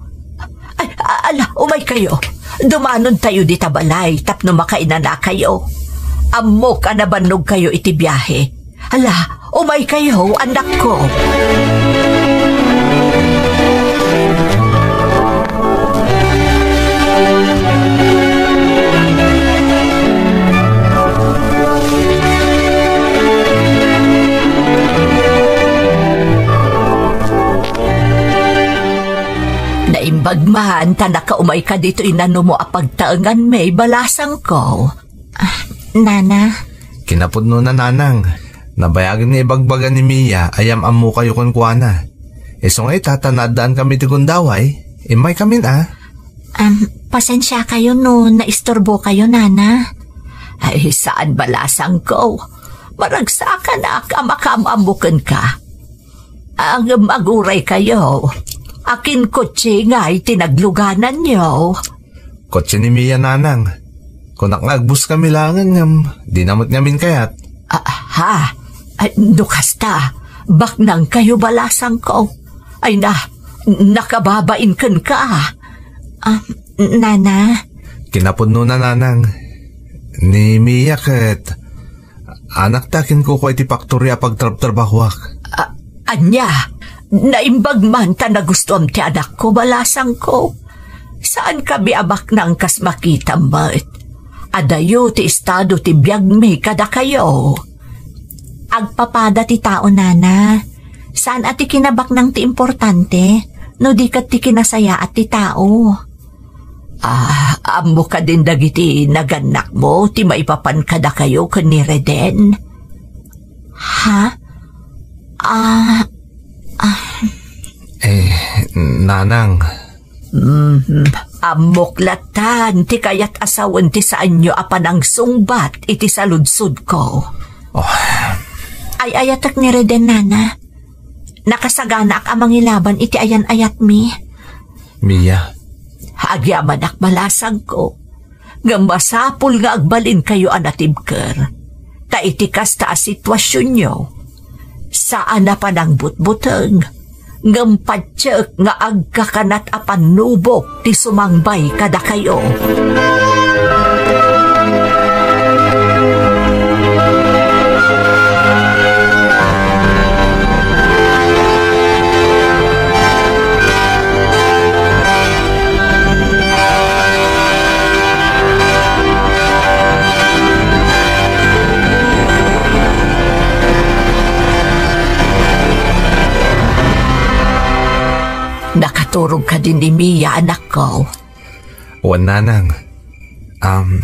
Ay, a-, ala, umaykayo. Dumanontayo dita balay tapno makainanakayo. Ammok a nabannogkayo iti biahe. Ala, umaykayo, anakko. Naimbag man ta nakaumayka ditoy nanumo a pagtaenganmi, balasangko. Ah, Nana. Kinapudnona, Nanang. Nabayagen nga ibagbaga ni Mia a yam-ammokayo kenkuana. Isu nga ita, ta naaddaankamin iti gundaway, immaykamin a. Am, pasensiakayo no naisturbokayo, Nana. Ay, saan, balasangko. Maragsakanak a makaam-ammo kenka. Ngem aguraykayo. Akin kotse ngay ti naglugananyo? Kotse ni Mia, nanang. Kunak nga agbuskami laengen ngem dina met ngamin kayat. Ah, ha? Ay, no kasta, baknangkayo balasangko. Ay na, nakababain kenka. Ah, nana? Kinapudnona, nanang. Ni Mia ket anakta a kinkukua iti faktoria a pagtrabtrabahuak. A-, ania? Naimbag man ta nagustuam ti anakko, balasangko. Saankami a baknang kas makitam met. Adayo ti estado ti biagmi kadakayo. Agpapada ti tao, nana. Saan a ti kinabaknang ti importante, no di ket ti kinasayaat ti tao. Ah, ammo kadin dagiti nagannakmo ti maipapan kadakayo ken ni Reden? Ha? Ah, ah. Eh, nanang. Mhm. Ammok latan ti kayat a sawen ti saanyo a panangsungbat iti saludsodko. Oh. Ay-ayatek ni Reden, nana. Nakasaganaak a mangilaban iti ayan-ayatmi. Mia. Agyamanak, balasangko. Ngem masapul nga agbalinkayo a natibker. Ta iti kasta a situasionyo, saan a panangbutbuteng, ngem patiek nga agkakanat a pannubok ti sumangbay kadakayo. Nakaturog kadi ni Mia, anakko? Wen, nanang. Am,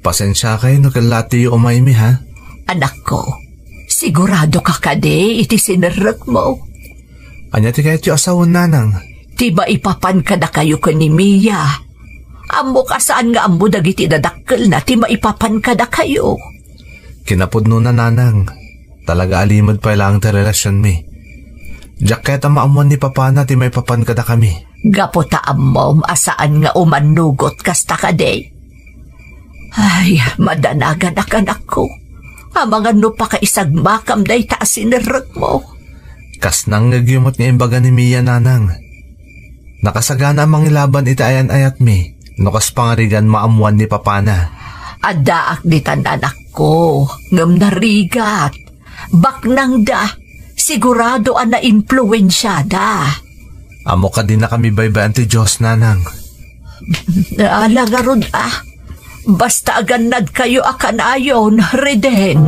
pasensiakay no kella ti umaymi, ha? Anakko, sigurado ka kadi iti sinerrekmo? Ania ti kayatyo a sawen, nanang? Ti maipapan kadakayo ken ni Mia. Ammok a saan nga ammo dagiti dadakkelna ti maipapan kadakayo. Kinapudnona, nanang. Talaga a limed pay laeng ti relasionmi. Diak kayat a maammuan ni papana ti maipapan kadakami. Gapu ta ammom a saan nga umannugot kasta kadi. Ay, madanaganak, anakko. Amangan no pakaisagmakam dayta a sinerrekmo. Kas nangngegyo met nga imbaga ni Mia, nanang. Nakasagana a mangilaban iti ayan-ayatmi no kas pangarigan maammuan ni papana. Addaak ditan, anakko, ngem narigat. Baknangda, sigurado a naimpluensiada. Ammo kadi nakamibaybayan ti Dios, nanang. Ala ngarud a, basta agannadkayo a kanayon, Reden.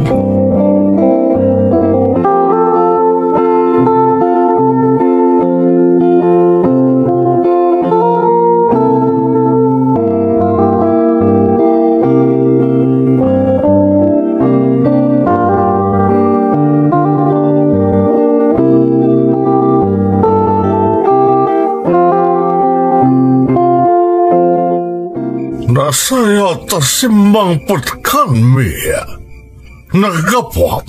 Nasayaat a simmangpet kan, Mia. Naggapuam.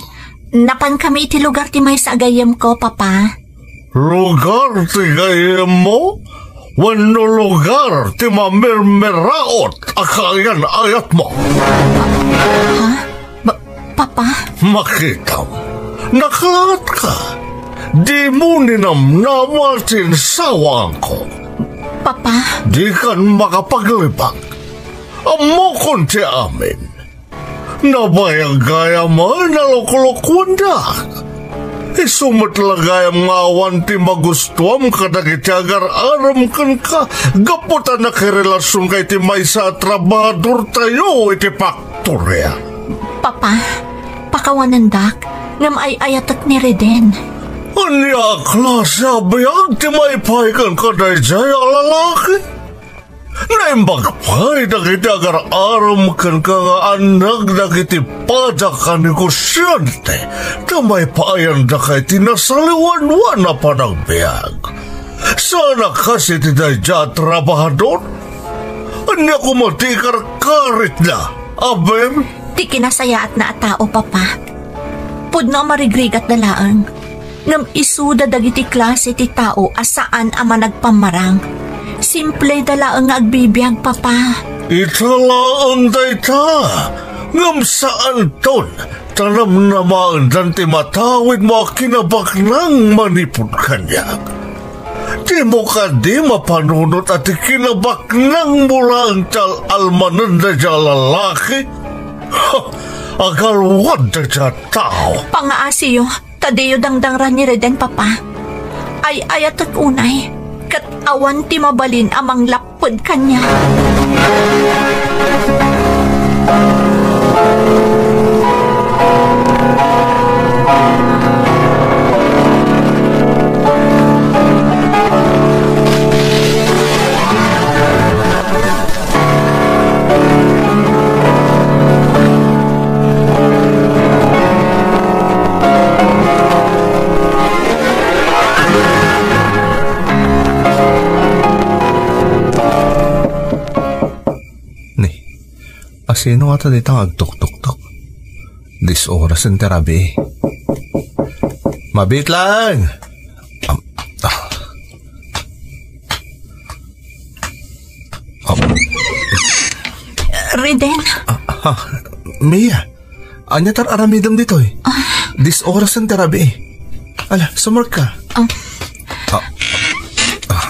Napankami iti lugar ti maysa a gayyemko, Papa. Lugar ti gayyemmo? Wenno lugar ti mamirmiraot a kaayan-ayatmo? Ha? Ba-, Papa? Makitam, naklaatka. Dimo ninamnama ti insawaanko. Papa? Dikan makapaglibak. Ammokon ti amin. Nabayag gayam a naluklukuandak. Isu met la gayam nga awan ti magustuam kadagiti agar-arem kenka gapu ta nakirelasionka iti maysa a trabahadortayo iti faktoria. Papa, pakawanendak, ngem ay-ayatek ni Reden. Ania a klase a biag ti maipaay kenka daydiay a lalaki? Naimbag pay dagiti agar-arem kenka nga annak dagiti padak a negosiante, ta maipaayandaka iti nasaliwanwan a panagbiag. Saan a kas iti daydiay a trabahador? Ania koma ti ikarkaritna, aber? Ti kinasayaatna a tao, Papa. Pudno a marigrigatna laeng. Ngem isuda dagiti klase ti tao a saan a managpammarang. Simpleda laeng nga agbibiag, Papa. Ita laeng dayta, ngem saanton, ta namnamaendan ti matawidmo a kinabaknang manipud kaniak. Dimo kadi mapanunot a ti kinabaknangmo laeng ti al-almanen daydiay a lalaki? Ha! Agalwad daydiay a tao! Pangaasiyo, ta diyo dangdangran ni Reden, Papa. Ay-ayatek unay, ket awan ti mabalin a manglapped kaniak. Ni, asino ngata dita nga agtuktoktok? Dis orasen ti rabii. Mabiit laeng! Am-, ah. Am-, Reden. Ah, ah, Mia, ania ti ar-aramidem ditoy? Ah. Dis orasen ti rabii. Ala, sumurek ka. Ah. Ah. Ah.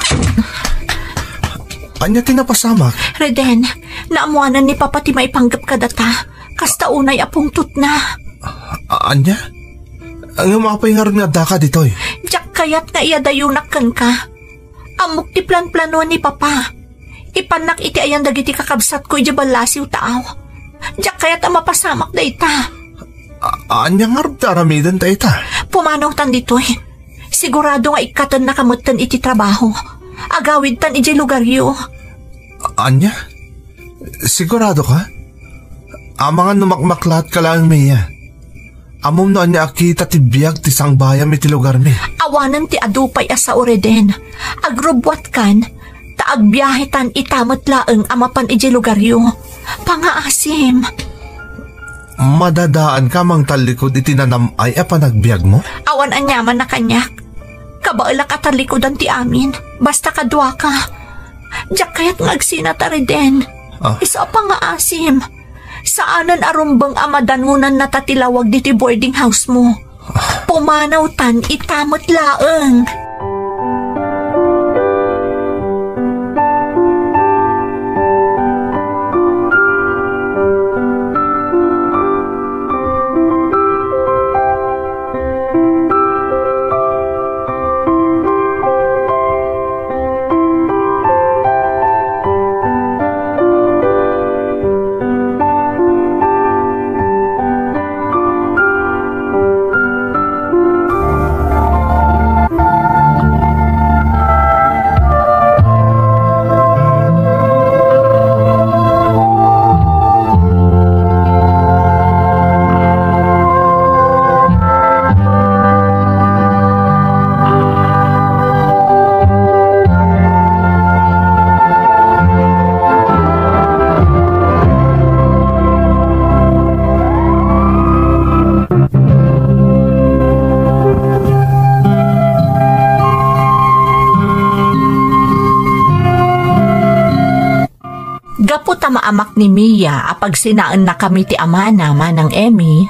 Ania ti napasamak? Reden, naammoanan ni Papa ti maipanggep kadata. Kasta unay a pungtotna. A-, ania? Ngem apay ngarud nga addaka ditoy? Diak kayat nga iyadayonak kenka. Ammok ti planplanoan ni Papa. Ipannak iti ayan dagiti kakabsatko idiay ballasiw ta aw. Diak kayat a mapasamak dayta. A-, ania ngarud ti aramiden dayta? Pumanawtan ditoy. Sigurado nga ikkatennaka metten iti trabaho. Agawidtan idiay lugaryo. A-, ania? Sigurado ka? Amangan no makmaklaat ka laeng, Mia. Ammom no ania a kita ti biag ti sangbayam iti lugarmi. Awanen ti adu pay a sao, Reden. Agrubbuatkan, ta agbiahetan ita met laeng a mapan idiay lugaryo. Pangaasim. Madadaanka mangtallikud iti nanam-ay a panagbiagmo? Awan aniaman a kaniak. Kabaelak a tallikudan ti amin. Basta kaduaka. Diak kayat nga agsinata, Reden. Ah. Isu a pangaasim. Saanen a rumbeng a madanonannata ti lawag ditoy boarding house mo. Pumanawtan ita met laeng. Gapu ta maamak ni Mia a pagsinaennakami ti amana, Manang Emmy,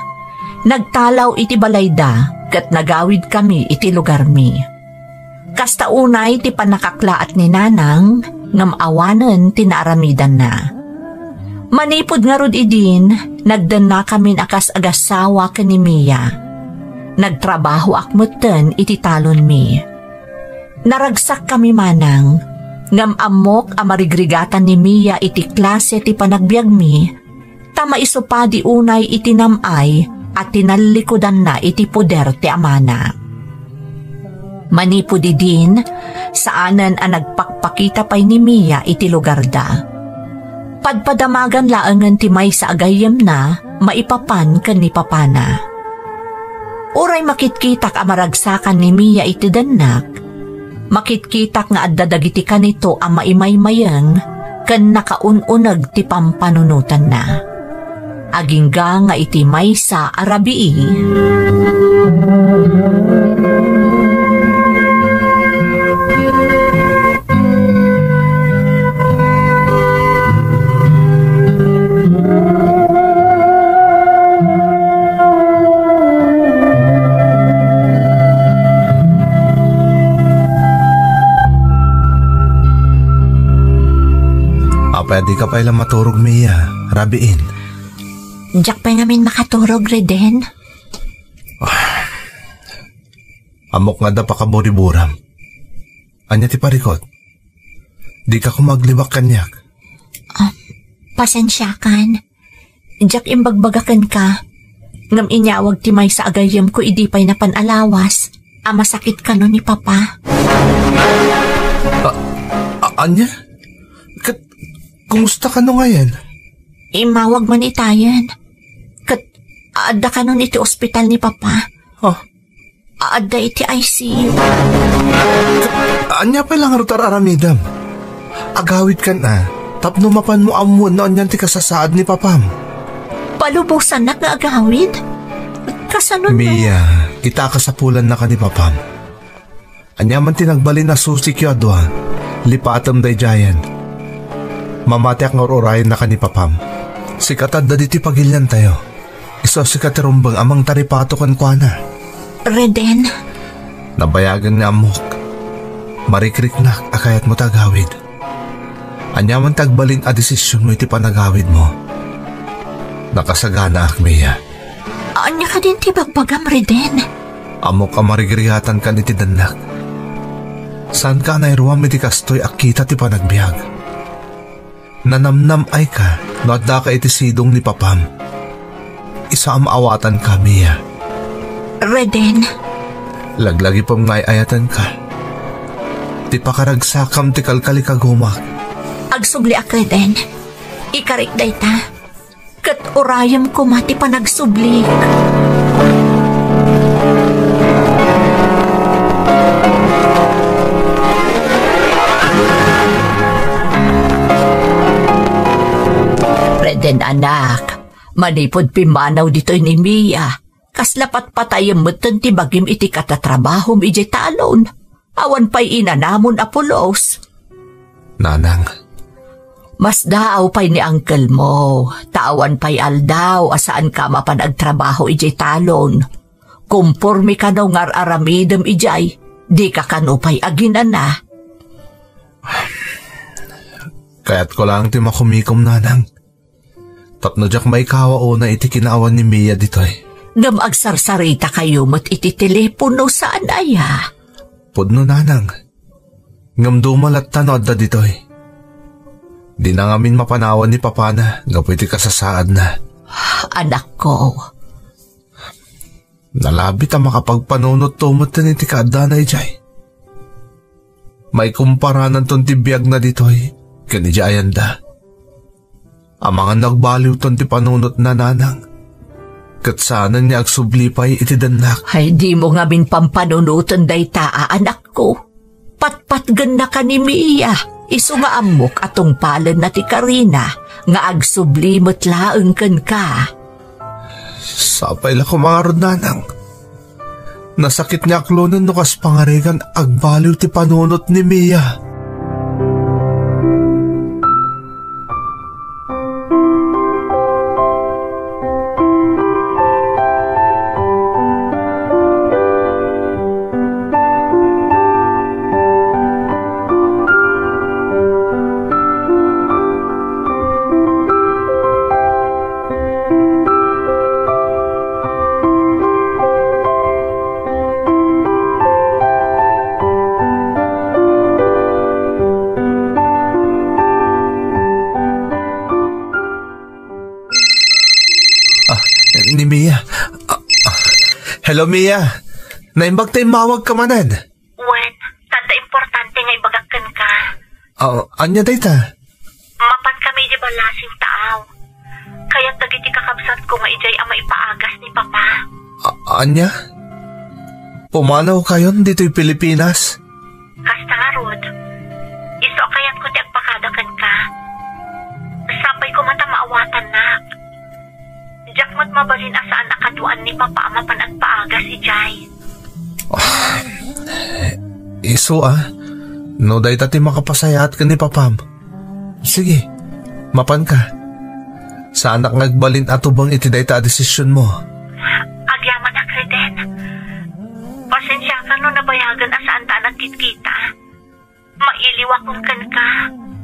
nagtalaw iti balayda ket nagawidkami iti lugarmi. Kasta unay ti pannakaklaat ni Nanang, ngem awanen ti naaramidanna. Manipud ngarud idin, nagdennakamin a kas agassawa ken ni Mia. Nagtrabahoak metten iti talonmi. Naragsakkami, Manang, ngem ammok a marigrigatan ni Mia iti klase ti panagbiagmi, ta maisupadi unay iti nam-ay a tinallikudanna iti poder ti amana. Manipud idin, saanen a nagpakpakita pay ni Mia iti lugarda. Padpadamagan laengen ti maysa a gayyemna maipapan ken ni papana. Uray makitkitak a maragsakan ni Mia iti dennak, makitkitak nga adda dagiti kanito a maimaymayeng ken nakaun-uneg ti pampanunotanna. Agingga nga iti maysa a rabii. Pwede ka pay la maturog, Mia. Rabiin. Diak pay ngamin makaturog, Reden. Ammok nga adda pakaburiburam. Ania ti parikut? Dika koma aglibak kaniak. Ah, pasensiakan. Diak imbagbaga kenka. Ngem inyawag ti maysa a gayyemko idi pay napan a lawas a masakit kano ni Papa. A-, a-, ania? Ket kumusta kano ngayen? Immawag man itayen. Ket adda kanon iti ospital ni Papa. Ah, Adda iti I C U. Ania pay la ngarud ti ar-aramidem? Agawidkan a, tapno mapanmo ammoen no anian ti kasasaad ni Papam. Palubosannak nga agawid? Kasano no? Mia, ita a kasapulannaka ni Papam. Ania man ti nagbalin a susik yo a dua, lipatem daydiayen. Mamatiak nga ur-urayennaka ni Papam. Sika ti adda ditoy pagiliantayo. Isu a sika ti rumbeng a mangtaripato kenkuana. Reden. Nabayagen nga ammok. Marikriknak a kayatmo ti agawid. Ania man ti agbalin a desisionmo iti panagawidmo, nakasaganaak, Mia. Ania kadin ti bagbagam, Reden? Ammok a marigrigatankan iti dennak. Saanka a nairuam iti kastoy a kita ti panagbiag. Nanamnam-ayka no addaka iti sidong ni Papam. Isu a maawatanka, Mia. Reden. Laglagipem nga ay-ayatenka. Ti pakaragsakam ti kalkalikagumak. Agsubliak, Reden. Ikarik dayta. Ket urayem koma ti panagsublik. Reden, anak, manipud pimmanaw ditoy ni Mia, kasla patpatayem metten ti bagim iti katatrabahom idiay talon. Awan pay inanamon a pulos. Nanang. Masdaaw pay ni uncle mo, ta awan pay aldaw a saanka mapan agtrabaho idiay talon. Komporme kano nga ar-aramidem idiay, dika kano pay aginana. Kayatko laeng ti makumikom, Nanang. Tapno diak maikawa unay iti kinaawan ni Mia ditoy. Ngem agsarsarita kayo met iti telepono, saan aya? Pudno, Nanang. Ngem duma latta no adda ditoy. Dina ngamin mapanawan ni Papana gapu iti kasasaadna. Anakko. Nalabit a makapagpanunotto metten iti kaaddana idiay. Maikumparananton ti biagna ditoy ken idiay ayanda. Amangan no agbaliwton ti panunotna, Nanang, ket saanen nga agsubli pay iti dennak. Ay, dimo ngamin pampanunoten dayta a anakko. Patpatgennaka ni Mia, isu nga ammok a tungpalenna ti karina nga agsubli met laeng kenka. Sapay la koma ngarud, Nanang. Nasakit nga aklonen no kas pangarigan agbaliw ti panunot ni Mia. Ah, ni Mia. Ah, ah. Hello, Mia. Naimbag ta immawagka manen. Wen, adda importante nga ibagak kenka. Ah, ania dayta? Mapan kami di balasiw taaw. Kayat dagiti kakabsatko nga idiay a maipaagas ni Papa. A-, ania? Pumanaw kayon ditoy Pilipinas? Kasta ngarud, isu a kayatko ti agpakada kenka. Sapay koma ta maawatannak. Diak met mabalin a saan a kaduaan ni Papa a mapan agpaagas idiay. Ah, isu a, no dayta ti makapasayaat ken ni Papam. Sige, mapanka. Saanak nga agbalin a tubeng iti dayta a desisionmo. Agyamanak, Reden. Pasensiakan no nabayagen a saanta a nagkitkita. Mailiwakon kenka.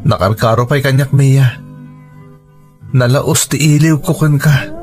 Nakarkaro pay kaniak, Mia. Nalaus ti iliwko kenka.